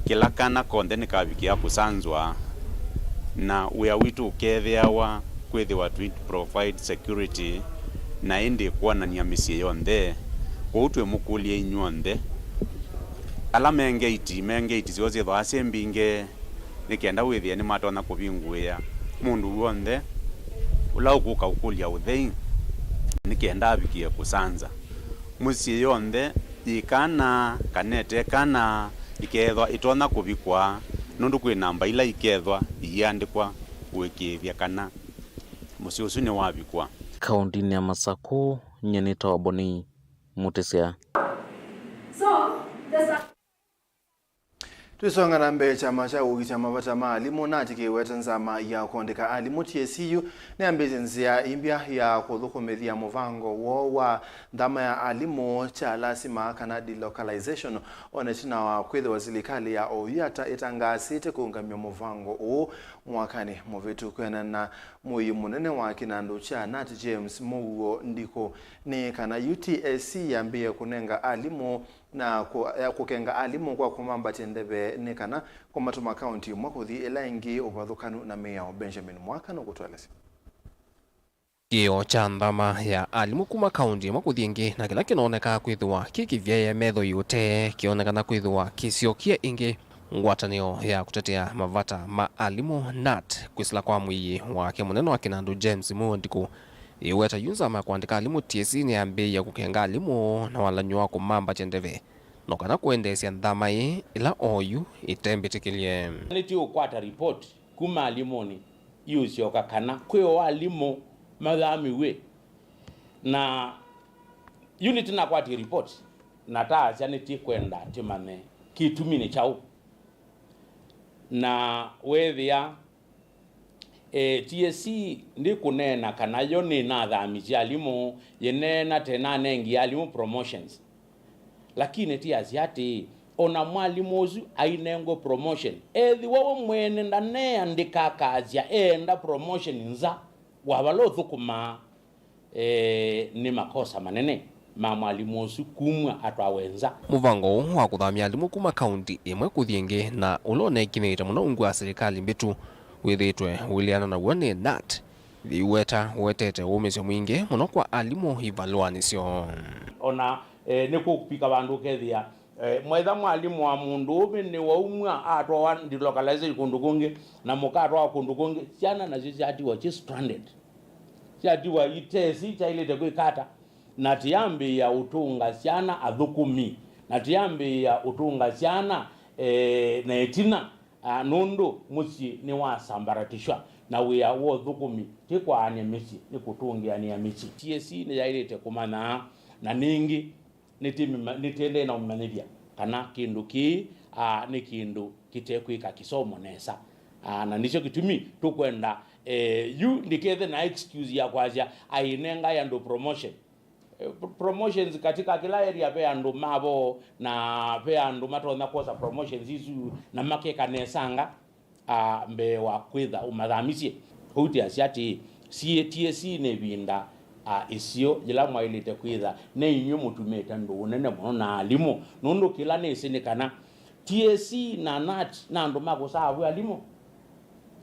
kĩla kana konthe nĩkavikĩa kũsanzwa, na wĩa witũ ũkethĩawa kwĩthĩwa tũi provide security na ĩndĩ kwonany'a mĩsyĩ yonthe. Kwoou twĩmũkũlya inyw'onthe ala me ngeiti, me ngeiti syoo syĩthwaa syĩ mbingĩ, nĩ kenda wĩthĩe nĩmatonya kũvingũĩa mũndũ w'onthe ũla ũkũka ũkũlya ũthei nĩ kenda avikĩe kũsanza. Mũsyĩ yonthe yĩ kana kana ĩte kana ikeethwa itonya kũvikwa, nũndũ kwĩ namba ila ikethwa iiandĩkwa kũĩkĩĩthya kana mũsyĩ ũsu nĩwavikwa. Kaũndĩnĩ ya Masakũ, nyie nĩtawa Boni Mũtĩsya. Tũisonga na mbee, kyama kya ũkitĩa mavata ma alimũ, nat, kĩweta nzama ya kũandĩka alimũ, T S C U, nĩyambĩĩsye nzĩa ĩmbya ya kũthũkũmĩthya mũvango woo wa nthama ya alimũ kya lasima, kana delocalization, o na ĩtina wa kwĩthĩwa silikalĩ ya oyu ata ĩtangaasĩte kũũngamya mũvango ũũ mwakanĩ mũvĩtũku. Kwĩanana na mũii mũnene wa kĩnandũ kya nat, James Mũuo Ndikũ, nĩ kana yu T S C yambĩĩe kũnenga alimũ na kũ-, ya kũkenga alimũ kwa kũmambatya ndeve nĩ kana kũmatũma kaũnti ĩmwe kũthi ĩla ĩngĩ ũvathũkanu na mĩao. Benjamin Mwaka nũkũtũelesya. Kĩo kya nthama ya alimũ kuma kaũnti ĩmwe kũthi ĩngĩ, na kĩla kĩnonekaa kwĩthĩwa kĩ kĩvyaĩe metho ĩ ũtee, kĩonekana kwĩthĩwa kĩsyokie ĩngĩ. Ngwatanĩo ya kũtetea mavata ma alimũ, nat, kwĩsĩla kwa mũii wake mũnene wa kĩnandũ James Mũuo Ndikũ, ĩweta yu nzama ya kũandĩka alimũ T S C nĩyambĩĩe kũkenga alimũ na walany'o wa kũmambatya ndeve, no kana kũendeesya nthama ĩĩ ĩla oyu ĩtembĩtĩkĩlye. Nĩtũũkwata report kuma alimũnĩ iũsyoka kana kwĩ o alimũ mathamiw'e, na yu nĩtũnakwatie report na taasya nĩtĩkwenda tĩmanye kĩtumi nĩ kyaũ. Na weethĩa, e, T S C ndĩkũneena kana yo nĩnathamisye alimũ, yĩneena tenanengie alimũ promotions. Lakini tiasya atĩĩ, o na mwalimũ ũsu ainengwe promotion, ethĩwa we mwene ndaneandĩka akasya eenda promotion nza wa vala ũthũkũmaa, e, nĩ makosa manene ma mwalimũ ũsu kumw'a atwawe nza. Mũvango ũũ wa kũthamya alimũ kuma kaũnti ĩmwe kũthi ĩngĩ na ũla ũnekinĩte mũno ungu wa silikalĩ mbĩtu wĩthĩĩtwe ũileana naw'o nĩ nat, yĩiweta ũetete ũũmĩsyo mwingĩ mũno kwa alimũ ivalũanĩ syoo. O na, e, nĩkũvika vandũ ũkethĩa, e, mwetha mwalimũ wa mũndũũme nĩwaumw'a atwawa delocalization kũndũ kũngĩ, na mũkatwawa kũndũ kũngĩ, syana nasyo syatiwa syĩ stranded. Syatiwa itesĩ kyaĩlĩte kwĩka ata, na tĩyambĩĩa ũtũnga syana athũkũmi, na tĩyambĩĩa ũtũnga syana, e, na ĩtina, a, nũndũ mũsyĩ nĩwasambaratishwa, na wĩa wa ũthũkũmi ti kwaany'a mĩsyĩ, nĩ kũtũngĩanĩa mĩsyĩ. T S C nĩyaĩlĩte kũmanya, na ningĩ nĩtĩmĩma-, nĩtĩendee na ũmĩmanyĩthya kana kĩndũ kĩĩ, a, nĩ kĩndũ kĩtekwĩka kĩsomo nesa. A, na nĩkyo kĩtumi tũkwenda, e, yu ndĩkethe na excuse ya kwasya ainengae andũ promotion. E, pr-, promotions katika kila area ve andũ mavo, na ve andũ matonya kwosa promotions isu na makeka nesanga, a, mbee wa kwĩtha ũmathamisye. Ũu tiasya atĩĩ, T S C nĩ ĩvinda, a, ĩseo yĩla mwaĩlĩte kwĩtha ne inyw'ĩ mũtumĩte ndũũ nene mũno na alimũ, nũndũ kĩla nĩsĩ nĩ kana T S C na nat na andũ ma kũsaavw'a alimũ.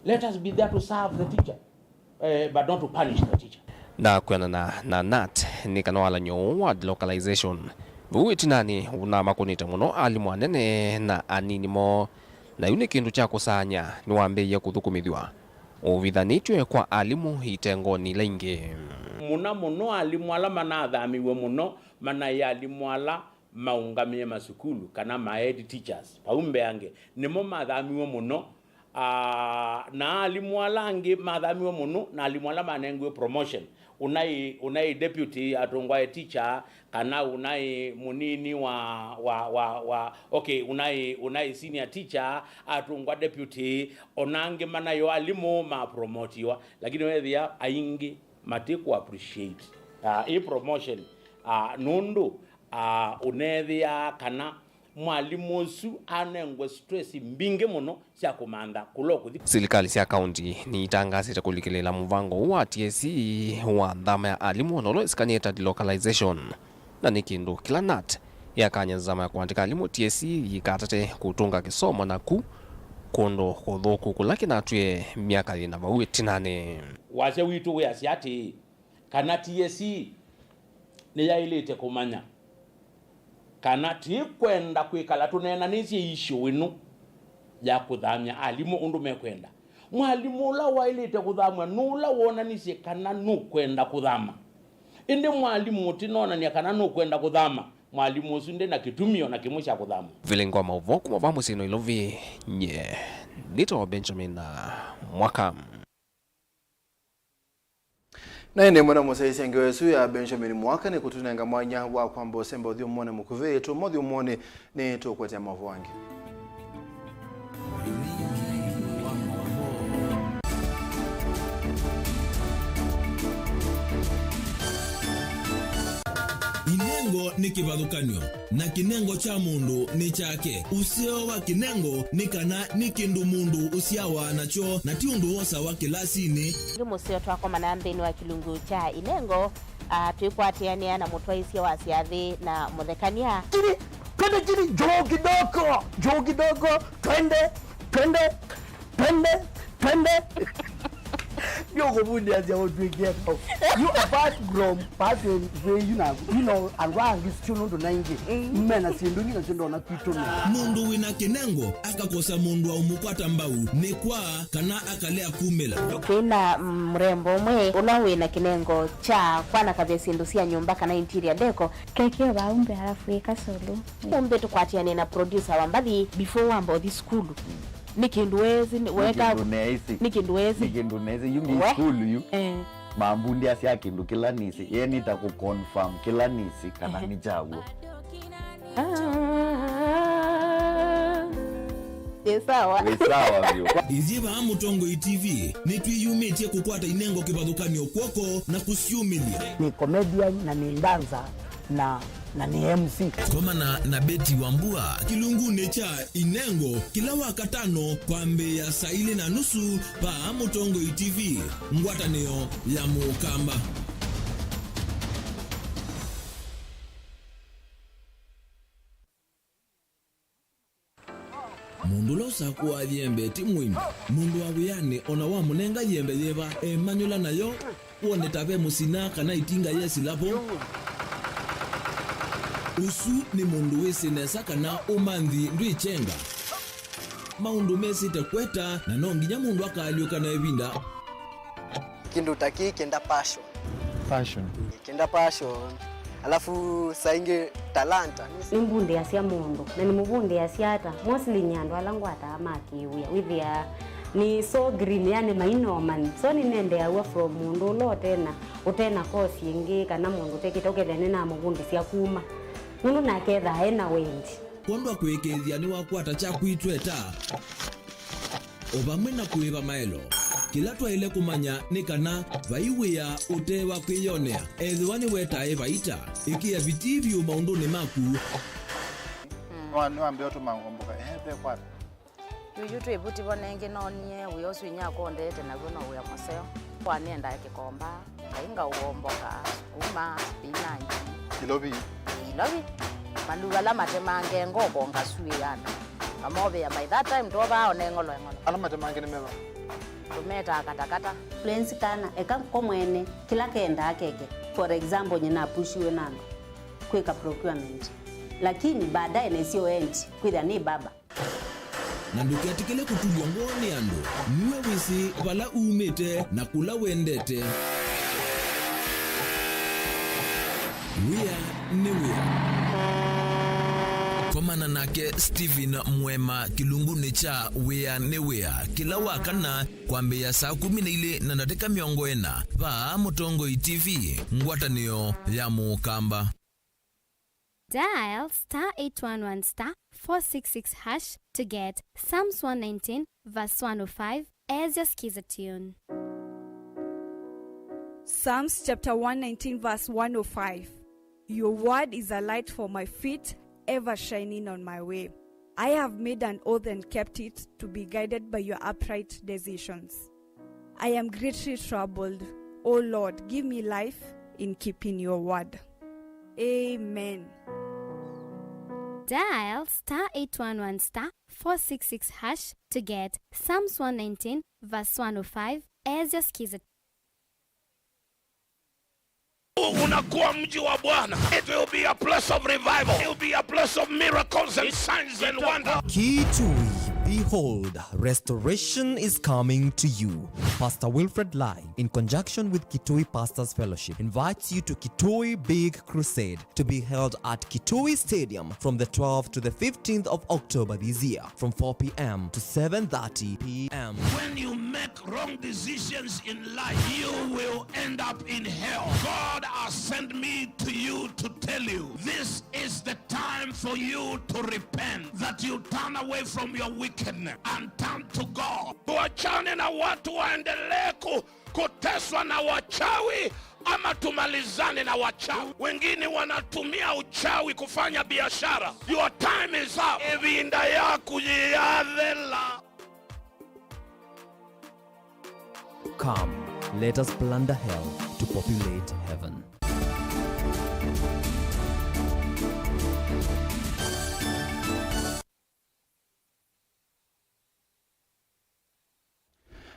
Let us be there to serve the teacher, eh, but not to punish the teacher. Na kwĩanana na nat, nĩ kana walany'o ũũ wa delocalization vau ĩtinanĩ ũnamakũnĩte mũno alimũ anene na anini moo, na yu nĩ kĩndũ kya kũsaany'a nĩwambĩĩie kũthũkũmĩthw'a ũvithanĩtw'e kwa alimũ itengonĩ ila ingĩ. Mũno mũno alimũ ala manathamiw'e mũno manaĩ alimũ ala maũngamĩe masukulu kana ma head teachers vau mbeange, nĩmo mathamiw'e mũno. Aa, na alimũ ala angĩ mathamiw'e mũno na alimũ ala manengiwe promotion, ũnaĩ, ũnaĩ deputy atũngwae teacher, kana ũnaĩ mũnini wa, wa, wa, wa, okay, ũnaĩ, ũnaĩ senior teacher atũngwa deputy, ona angĩ manaĩ o alimũ mapromotiwa, lakini wethĩa aingĩ mati kũ appreciate, ah, ĩ promotion, ah, nũndũ, ah, ũneethĩaa kana mwalimũ ũsu anengwe stress mbingĩ mũno sya kũmantha kũla ũkũthi. Silikalĩ sya kaunti nĩitangaasĩte kũlikĩlĩĩla mũvango ũũ wa T S C wa nthama ya alimũ, na ũla wĩsĩkanĩe ta delocalization, na nĩ kĩndũ kĩla nat yakany'a nzama ya kũandĩka alimũ T S C yĩkatate kũtũnga kĩsomo naku kũndũ kũthũku kũla kĩnatwĩe myaka yĩna vau ĩtinanĩ. Wasya witũ wĩasya atĩĩ, kana T S C nĩyaĩlĩte kũmanya kana tĩkwenda kwĩkala tũneenanĩsye issue ĩno ya kũthamya alimũ ũndũ mekwenda. Mwalimũ ũla waĩlĩte kũthamw'a nũla wonanisye kana nũkwenda kũthama. Ĩndĩ mwalimũ ũtĩnonany'a kana nũkwenda kũthama, mwalimũ ũsu ndĩ na kĩtumi o na kĩmwe kya kũthamw'a. Vilingwa maũvoo kuma va mũsyĩ Nairobi, nye nĩtawa Benjamin Mwaka. Na ĩndĩ mwenda mũsyaĩĩsya ngewa ĩsu ya Benjamin Mwaka nĩ kũtũnenga mwanya wa kwamba ũsemba ũthyũmũonĩ mũkuvĩ. Tũma ũthyũmũonĩ nĩ tũkũetea maũvoo angĩ. Inengo nĩ kĩvathũkany'o. Na kĩnengo kya mũndũ nĩ kyake. Ũseo wa kĩnengo nĩ kana nĩ kĩndũ mũndũ ũsyawa nakyo, na ti ũndũ wosawa kĩlasinĩ. Nĩ mũseo twakomana nthĩnĩ wa kĩlungu kya inengo, ah, twĩkwatĩanĩa na mũtwaĩsya wa syathĩ na mũthekany'a. Chini, twende chini, juu kidogo, juu kidogo, twende, twende. Twende, twende. Nĩũkũvundĩasya ũtw'ĩkie kau. You, apart from pattern kwĩ yu na, you know, andũ angĩ sio nũndũ na ingĩ. Mm. Mena syĩndũ ingĩ nasyo ndona kwitũ nĩ. Mũndũ wĩna kĩnengo akakosa mũndũ wa ũmũkwata mbau nĩ kwa kana akalea kumĩla. Twĩna, mm, mũrembo ũmwe ũla wĩna kĩnengo kya kwanakavya syĩndũ sya nyũmba kana interior deco. Keke vau mbee alafu ĩka solo. Ũmbĩ tũkwatĩanĩe na producer wa mbathi before wamba ũthi sukulu. Nĩ kĩndũ weesĩ, nĩ, nĩ weka kĩndũ neesĩ. Nĩ kĩndũ weesĩ. Nĩ kĩndũ neesĩ. Yu nĩ we sukulu yu. Eh. Mambundĩasya kĩndũ kĩla nĩsĩ. Ye nĩta kũ confirm kĩla nĩsĩ kana, ehe, nĩ kyaw'o. Ah. Ĩ sawa. Wĩ sawa vyũ. Ithyĩ vaa Mũtongoi T V nĩtwĩyumĩtye kũkwata inengo kĩvathũkany'o kw'oko na kũsyũmĩlya. Nĩ comedian na nĩ dancer na, na nĩ M C. Komana na Betty Wambua kĩlungunĩ kya Inengo kĩla Wakatano kwambĩĩa saa ilĩ na nusu vaa Mũtongoi T V, ngwatanĩo ya Mũkamba. Mũndũ ũla ũsakũaa yembe ti mũĩmi. Mũndũ wa wĩanĩ o na wamũnenga yembe yĩva, emanyũla nayo, wone ta ve mũsina kana ĩtinga yesĩla vo. Ũsu nĩ mũndũ wĩsĩ nesa kana ũmanthi ndwĩkyenga. Maũndũ mesĩte kweta, na no nginya mũndũ akaalyũka na ĩvinda. Kĩndũ ta kĩĩ kĩenda passion. Passion. Kĩenda passion. Alafu saa ingĩ talanta. Nĩmbundĩasya mũndũ, na nĩmũvundĩasya ata? Mostly nĩ andũ ala ngwataa ma kĩwĩa. Wĩthĩaa nĩ so green, yani mainomani. So nĩnendeaw'a from mũndũ ũla ũtena, ũtena course ĩngĩ, kana mũndũ ũtekĩte, ũkethĩa nĩnamũvundĩsya kuma. Nũndũ nake ethaa ena wendi. Kwondwa kũĩkĩĩthya nĩwakwata kya kwitweta. O vamwe na kũĩva maelo. Kĩla twaĩle kũmanya nĩ kana vai wĩa ũte wa kwĩyonea, ethĩwa nĩwetae vaita, ĩkĩa vitii vyũ maũndũnĩ maku. Nĩwa-, nĩwambĩa ũtũma ngomboka, ehe, ve kwata. Yu, yu twĩ vu tivo nengĩ, noonie wĩa ũsu inyakwa ũndete naw'o no wĩa mũseo. Kwa nĩendaa kĩkomba, ngai ngaũomboka, sukuma, spinach. Ilovi. Ĩĩ, ilovi. Mandu ala matemange ngoko ngasuĩa andũ. Ngamovĩa, by that time twovaa one ng'olo eng'olo. Ala matemange nĩ meva? Tũmetaa katakata. Lwenzi kana, eka ko mwene, kĩla kendaa keke. For example, nyina apushiwe na andũ kwĩka procurement. Lakini baadaye nesio endi, kwĩthĩa nĩ baba. Na ndũketĩkĩle kũtulw'a ngoo nĩ andũ. Nue wĩsĩ vala umĩte na kũla wendete. Wĩa nĩ wĩa. Komana nake Stephen Mwema kĩlungunĩ kya Wĩa nĩ Wĩa kĩla wa kana kwambĩĩa saa kũmi na ilĩ na ndatĩka mĩongo ĩna vaa Mũtongoi T V, ngwatanĩo ya Mũkamba. Dial star eight one one star four six six hash to get Psalms one nineteen verse one oh five as your skiza tune. Psalms chapter one nineteen verse one oh five. Your word is a light for my feet, ever shining on my way. I have made an oath and kept it, to be guided by your upright decisions. I am greatly troubled. O Lord, give me life in keeping your word. Amen. Dial star eight one one star four six six hash to get Psalms one nineteen verse one oh five as your skiza. Unakuwa mji wa Bwana. It will be a place of revival. It will be a place of miracles and signs and wonders. Kitui, behold, restoration is coming to you. Pastor Wilfred Lai, in conjunction with Kitui Pastors Fellowship, invites you to Kitui Big Crusade, to be held at Kitui Stadium from the twelfth to the fifteenth of October this year, from four p m to seven thirty p m. When you make wrong decisions in life, you will end up in hell. God has sent me to you to tell you, this is the time for you to repent, that you turn away from your wickedness and turn to God. Tuachane na watu waendelee ku-, kuteswa na wachawi, ama tumalizane na wachawi. Wengine wanatumia uchawi kufanya biashara. Your time is up. Ĩvinda yaku yĩyathela. Come, let us plunder hell to populate heaven.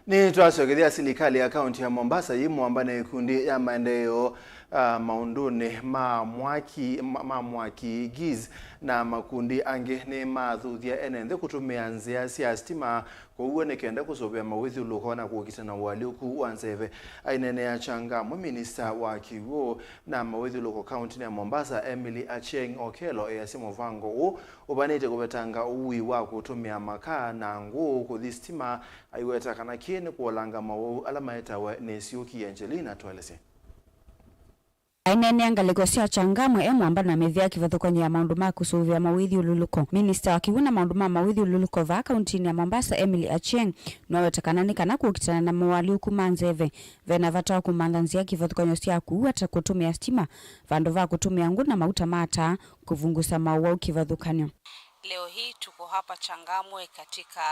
Nĩtwasyokethya silikalĩ ya kaunti ya Mombasa yĩ mũamba na ikundi ya maendeeo, ah, maũndũnĩ ma mwaki, ma, ma mwaki, giz, na makundi angĩ nĩmathuthya ene nthĩ kũtũmĩa nzĩa sya sitima kũu nĩ kenda kũsũvĩa mawĩthyũlũko na kũkita na ũalyũku wa nzeve. Aineenea Changamwe, minista wa kĩw'ũ na mawĩthyũlũko kauntinĩ ya Mombasa, Emily Achieng' Okello, easya mũvango ũũ ũvanĩte kũvetanga ũui wa kũtũmĩa makaa na ngũ kũthi sitima, aiweta kana kĩĩ nĩ kũolanga mawau ala maetawe nĩ syũki. Angelina, tũelesye. Aineenea ngalĩko sya Changamwe e mũamba na mĩvĩa kĩvathũkany'o ya maũndũ ma kũsũvĩa mawĩthyũlũlũko, minista wa kĩw'ũ na maũndũ ma mawĩthyũlũlũko vaa kauntinĩ ya Mombasa, Emily Achieng', nĩwaweta kana nĩ kana kũkitana na moalyũku ma nzeve, ve na vata wa kũmantha nzĩa kĩvathũkany'o sya kũua ta kũtũmĩa sitima vandũ va kũtũmĩa ngũ na mauta ma taa kũvungusa mawau kĩvathũkany'o. Leo hii tuko hapa Changamwe katika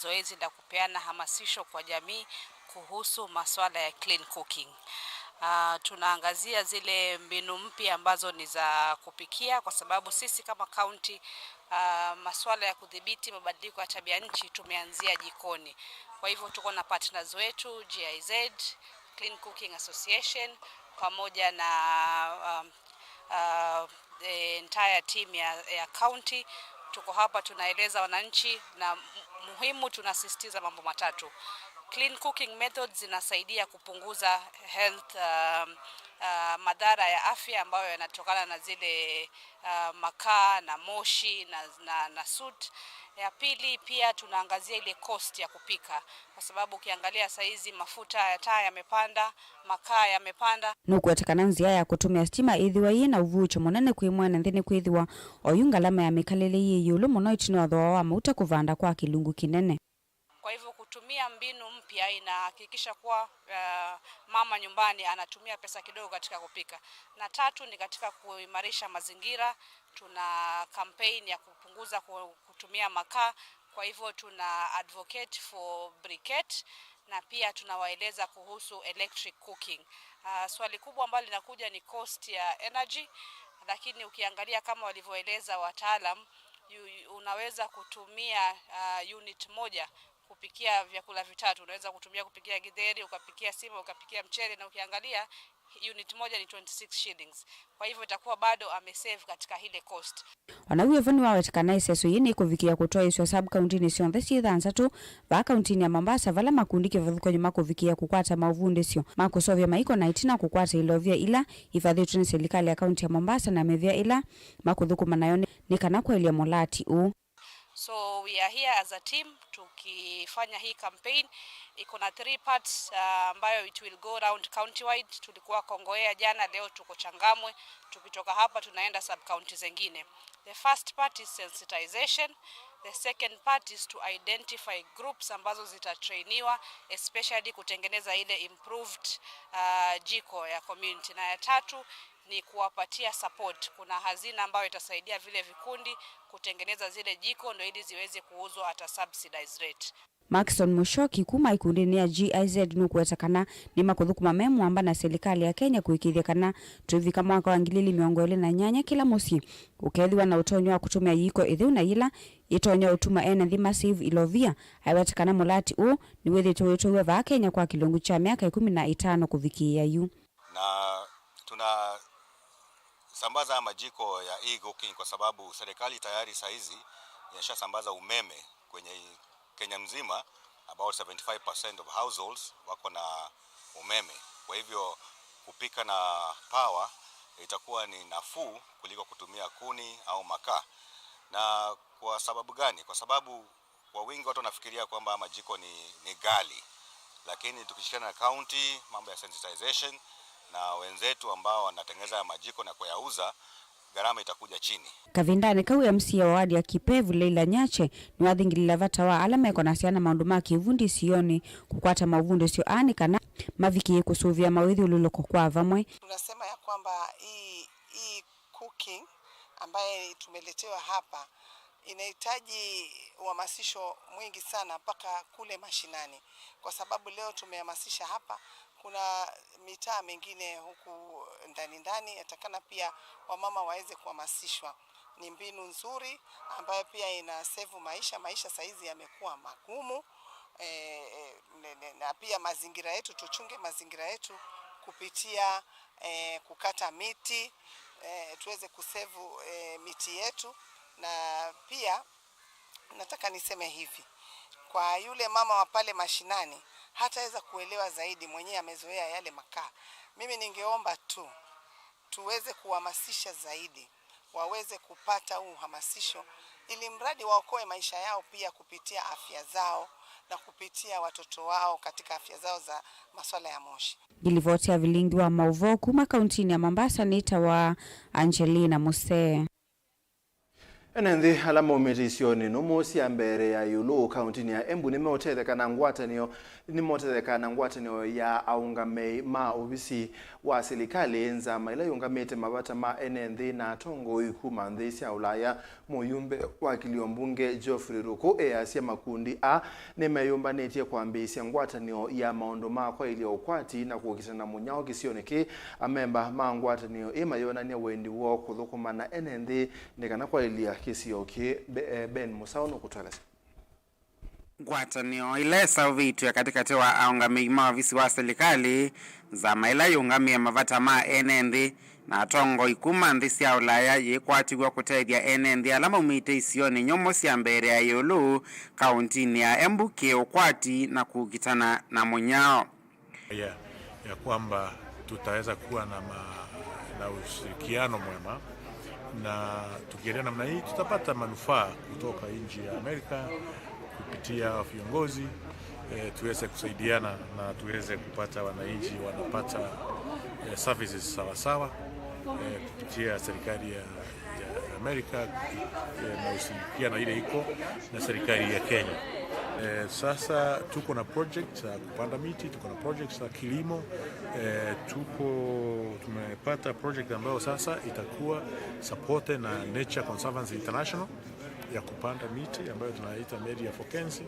zoezi la kupeana hamasisho kwa jamii kuhusu masuala ya clean cooking. Ah, tunaangazia zile mbinu mpya ambazo ni za kupikia, kwa sababu sisi kama kaunti, ah, masuala ya kudhibiti mabadiliko ya tabia nchi tumeanzia jikoni. Kwa hivyo tuko na partners wetu, G I Z, Clean Cooking Association, pamoja na, um, uh, the entire team ya, ya county. Tuko hapa tunaeleza wananchi, na mu-, muhimu tunasisitiza mambo matatu. Clean cooking methods zinasaidia kupunguza health, um, uh, madhara ya afya ambayo yanatokana na zile, uh, makaa na moshi na, na, na soot. Ya pili, pia tunaangazia ile cost ya kupika, kwa sababu ukiangalia saizi mafuta ya taa yamepanda, makaa yamepanda. Nũkwete kana nzĩa ya kũtũmĩa sitima ĩthĩwa yĩ na ũvuũkyo mũnene kwĩ mwene nthĩ nĩkwĩthĩwa oyu ngalama ya mĩkalĩle yĩ ĩũlũ mũno ĩtina wa thooa wa mauta kũvanda kwa kĩlungu kĩnene. Kwa hivyo kutumia mbinu mpya inahakikisha kuwa, eh, mama nyumbani anatumia pesa kidogo katika kupika. Na tatu ni katika kuimarisha mazingira, tuna campaign ya kupunguza ku-, kutumia makaa, Kwa hivyo tuna advocate for briquette na pia tunawaeleza kuhusu electric cooking. Uh, swali kubwa ambalo linakuja ni cost ya energy, lakini ukiangalia kama walivyoeleza wataalam, you, you, unaweza kutumia uh, unit moja kupikia vyakula vitatu. Unaweza kutumia kupikia githeri, ukapikia sima, ukapikia mchele, na ukiangalia unit moja ni twenty-six shillings. Kwa hivyo itakuwa bado amesave katika ile cost. Ona wĩ vo nĩwaweta kana ĩseso yĩĩ nĩkũvikĩa kũtwaĩĩsw'a sub-kauntinĩ syonthe syĩ thanthatũ vaa kauntinĩ ya Mombasa, vala makundi kĩvathũkany'o makũvikĩa kũkwata maũvundĩsyo ma kũseũvya maiko na ĩtina kũkwata ilovia ila ivathĩtw'e nĩ silikalĩ ya kaunti ya Mombasa na mĩvĩa ĩla makũthũkũma nayo nĩ, nĩ kana kwaĩlya mũlati ũũ. So we are here as a team tukifanya hii campaign. Iko na three parts, uh, ambayo it will go round county wide. Tulikuwa Kongowea jana, leo tuko Changamwe. Tukitoka hapa tunaenda sub county zengine. The first part is sensitization. The second part is to identify groups ambazo zitatrainiwa, especially kutengeneza ile improved uh, jiko ya community. Na ya tatu ni kuwapatia support. Kuna hazina ambayo itasaidia vile vikundi kutengeneza zile jiko ndo ili ziweze kuuzwa at a subsidized rate. Maxon Mushoki kuma ikundinĩ ya G I Z nũkũweta kana nĩmakũthũkũma me mũamba na silikalĩ ya Kenya kũĩkĩĩthya kana tũivika mwaka wa ngili ili mĩongo ĩlĩ na nyanya kĩla mũsyĩ ũkethĩwa na ũtonyi wa kũtũmĩa yiko ĩtheu na yĩla ĩtonya ũtuma ene nthĩ ma save ilovia. Aiweta kana mũlati ũũ nĩwĩthĩĩtwe wĩtwaiwe vaa Kenya kwa kĩlungu kya myaka ĩkũmi na ĩtano kũvikĩĩa yu. Na tunasambaza majiko ya e-cooking kwa sababu serikali tayari saizi inashasambaza umeme kwenye Kenya mzima. About seventy-five percent of households wako na umeme. Kwa hivyo kupika na power itakuwa ni nafuu kuliko kutumia kuni au makaa. Na kwa sababu gani? Kwa sababu kwa wingi watu wanafikiria kwamba majiko ni, ni ghali, lakini tukishirikiana na county, mambo ya sensitization na wenzetu ambao wanatengeneza ya majiko na kuyauza, gharama itakuja chini. Kavindanĩ kau, M C A wa wadi ya Kipevu, Leila Nyache, nĩwathingilile vata wa ala mekonasya na maũndũ ma kĩvundi isionĩ kũkwata maũvundĩsyo aa nĩ kana mavikĩe kũsũvĩa mawĩthyũlũlũko kwa vamwe. Tunasema ya kwamba hii, hii cooking ambaye tumeletewa hapa inahitaji uhamasisho mwingi sana mpaka kule mashinani, kwa sababu leo tumehamasisha hapa, kuna mitaa mingine huku ndani ndani, yatakana pia wamama waweze kuhamasishwa. Ni mbinu nzuri ambayo pia ina save maisha. Maisha saizi yamekuwa magumu, eh, eh, ne- ne- na pia mazingira yetu, tuchunge mazingira yetu kupitia eh, kukata miti, eh, tuweze kusave eh, miti yetu. Na pia nataka niseme hivi, kwa yule mama wa pale mashinani, hataweza kuelewa zaidi, mwenyewe amezoea yale makaa. Mimi ningeomba tu tuweze kuhamasisha zaidi, waweze kupata huu uhamasisho, ili mradi waokoe maisha yao pia kupitia afya zao na kupitia watoto wao katika afya zao za masuala ya moshi. Ngilivoti ya vilingi wa maũvoo kuma kauntinĩ ya Mombasa nĩtawa Angelina Musee. Ene nthĩ ala maumĩte isionĩ nũmũ sya mbere ya ĩũlũ kauntinĩ ya Embu nĩmeũtetheka na ngwatanĩo, nĩmeũtetheka na ngwatanĩo ya aũngamĩi ma ovisi wa silikalĩ, nzama ĩla yĩũngamĩte mavata ma ene nthĩ na atongoi kuma nthĩ sya Ũlaya. Mũyumbe wa kĩlio mbunge Geoffrey Ruku easya makundi aa nĩmeyũmbanĩtye kwambĩĩsya ngwatanĩo ya maũndũ ma kwaĩlya ũkwati na kũkitana mũnyao kĩsionĩ kĩĩ. Amemba ma ngwatanĩo ĩĩ mayonany'a wendi woo kũthũkũma na ene nthĩ nĩ kana kwaĩlya kĩsio kĩĩ. Be- eh, Ben Mũsaũ nũkũtũelesya. Ngwatanĩo ĩla ĩseũvĩtw'e katĩkatĩ wa aũngamĩi ma ovisi wa silikalĩ, nzama ĩla yĩũngamĩe mavata ma ene nthĩ, na atongoi kuma nthĩ sya Ũlaya yĩkwatĩw'a kũtethya ene nthĩ ala maumĩte isionĩ nyũmũ sya mbere ya ĩũlũ kauntinĩ ya Embu kĩ-ũkwati na kũkitana na mũnyao. Ya, ya kwamba tutaweza kuwa na ma- na ushirikiano mwema, na tukiendelea namna hii tutapata manufaa kutoka nchi ya Amerika kupitia viongozi, eh, tuweze kusaidiana na tuweze kupata wananchi wanapata, eh, services sawasawa, eh, kupitia serikali ya, ya Amerika, eh, na ushirikiano ile iko na serikali ya Kenya. Eh, sasa tuko na project za kupanda miti, tuko na project za kilimo, eh, tuko tumepata project ambayo sasa itakuwa supported na Nature Conservancy International. ya kupanda miti ambayo tunaita Media for Kenzi.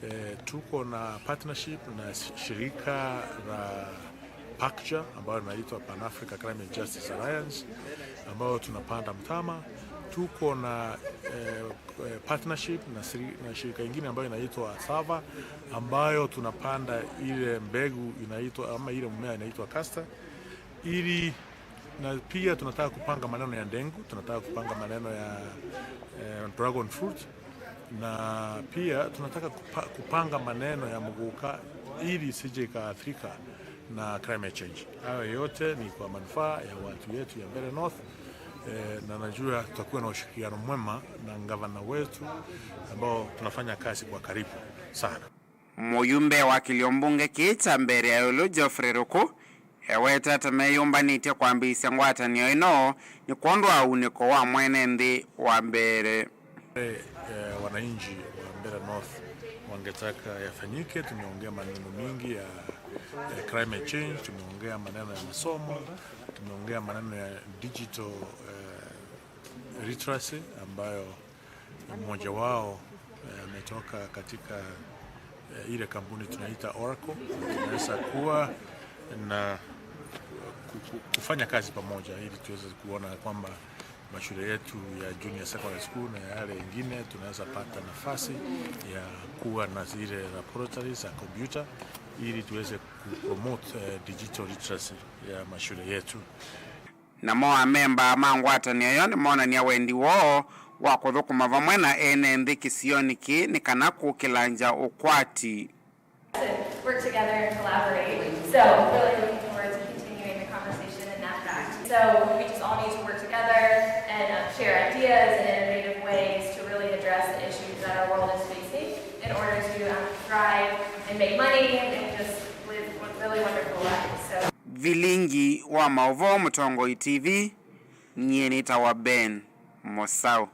Eh, tuko na partnership na shirika la PACCA ambayo inaitwa Pan Africa Climate Justice Alliance, ambayo tunapanda mtama. Tuko na, eh, eh, partnership na shiri-, na shirika ingine ambayo inaitwa Sava, ambayo tunapanda ile mbegu inaitwa, ama ile mmea inaitwa castor, ili, na pia tunataka kupanga maneno ya ndengu, tunataka kupanga maneno ya, eh, dragon fruit, na pia tunataka kupa-, kupanga maneno ya mũgũka ili isije ikaathirika na climate change. Hayo yote ni kwa manufaa ya watu yetu ya Mbeere North, eh, na najua tutakuwa na ushirikiano mwema na gavana wetu ambao tunafanya kazi kwa karibu sana. Mũyumbe wa kĩlio mbunge kĩĩ kya Mbeere ya ĩũlũ, Geoffrey Ruku, ewetete meyũmbanĩtye kwambĩĩsya ngwatanĩo ĩno nĩ kwondũ wa unĩko wa mwene nthĩ wa Mbeere. Eh, eh, wananchi wa Mbeere North wangetaka yafanyike. Tumeongea maneno mingi ya, eh, climate change, tumeongea maneno ya masomo, tumeongea maneno ya digital, eh, literacy ambayo mmoja wao, eh, ametoka katika, eh, ile kampuni tunaita Oracle. Tunaweza kuwa na ku-, ku-, kufanya kazi pamoja ili tuweze kuona kwamba mashule yetu ya junior secondary school na yale mengine tunaweza pata nafasi ya kuwa na zile laboratories za kompyuta ili tuweze kupromote, eh, digital literacy ya mashule yetu. Namo amemba ma ngwatanĩo ĩyo nĩmonany'a wendi woo wa kũthũkũma vamwe na ene nthĩ kĩsionĩ kĩĩ nĩ kana kũkĩlangya ũkwati. To work together and collaborate. So I'm really looking forward to continuing the conversation in that fact. So we just all need to work together and, um, share ideas and innovative ways to really address the issues that our world is facing in order to, um, thrive and make money and just live really wonderful lives. So Vilingi wa maũvoo, Mũtongoi T V, nyie nĩtawa Ben Mũsaũ.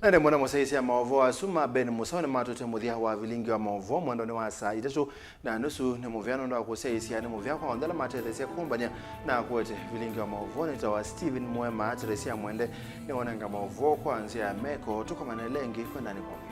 Na ĩndĩ mũno mũsyaĩĩsya maũvoo asu ma Ben Mũsaũ nĩmatũtĩe mũthya wa vilingi wa maũvoo mwendonĩ wa saa itatũ na nusu. Nĩ mũvea nũndũ wa kũsyaĩĩsya, nĩ mũvea kwa onthe ala matetheesya kũmbany'a na kũete vilingi wa maũvoo. Nĩtawa Stephen Mwema, Teresia Mwende nĩwonenga maũvoo kwa nzĩa ya meko. Tũkomane lengi kwendanĩ kwong'e.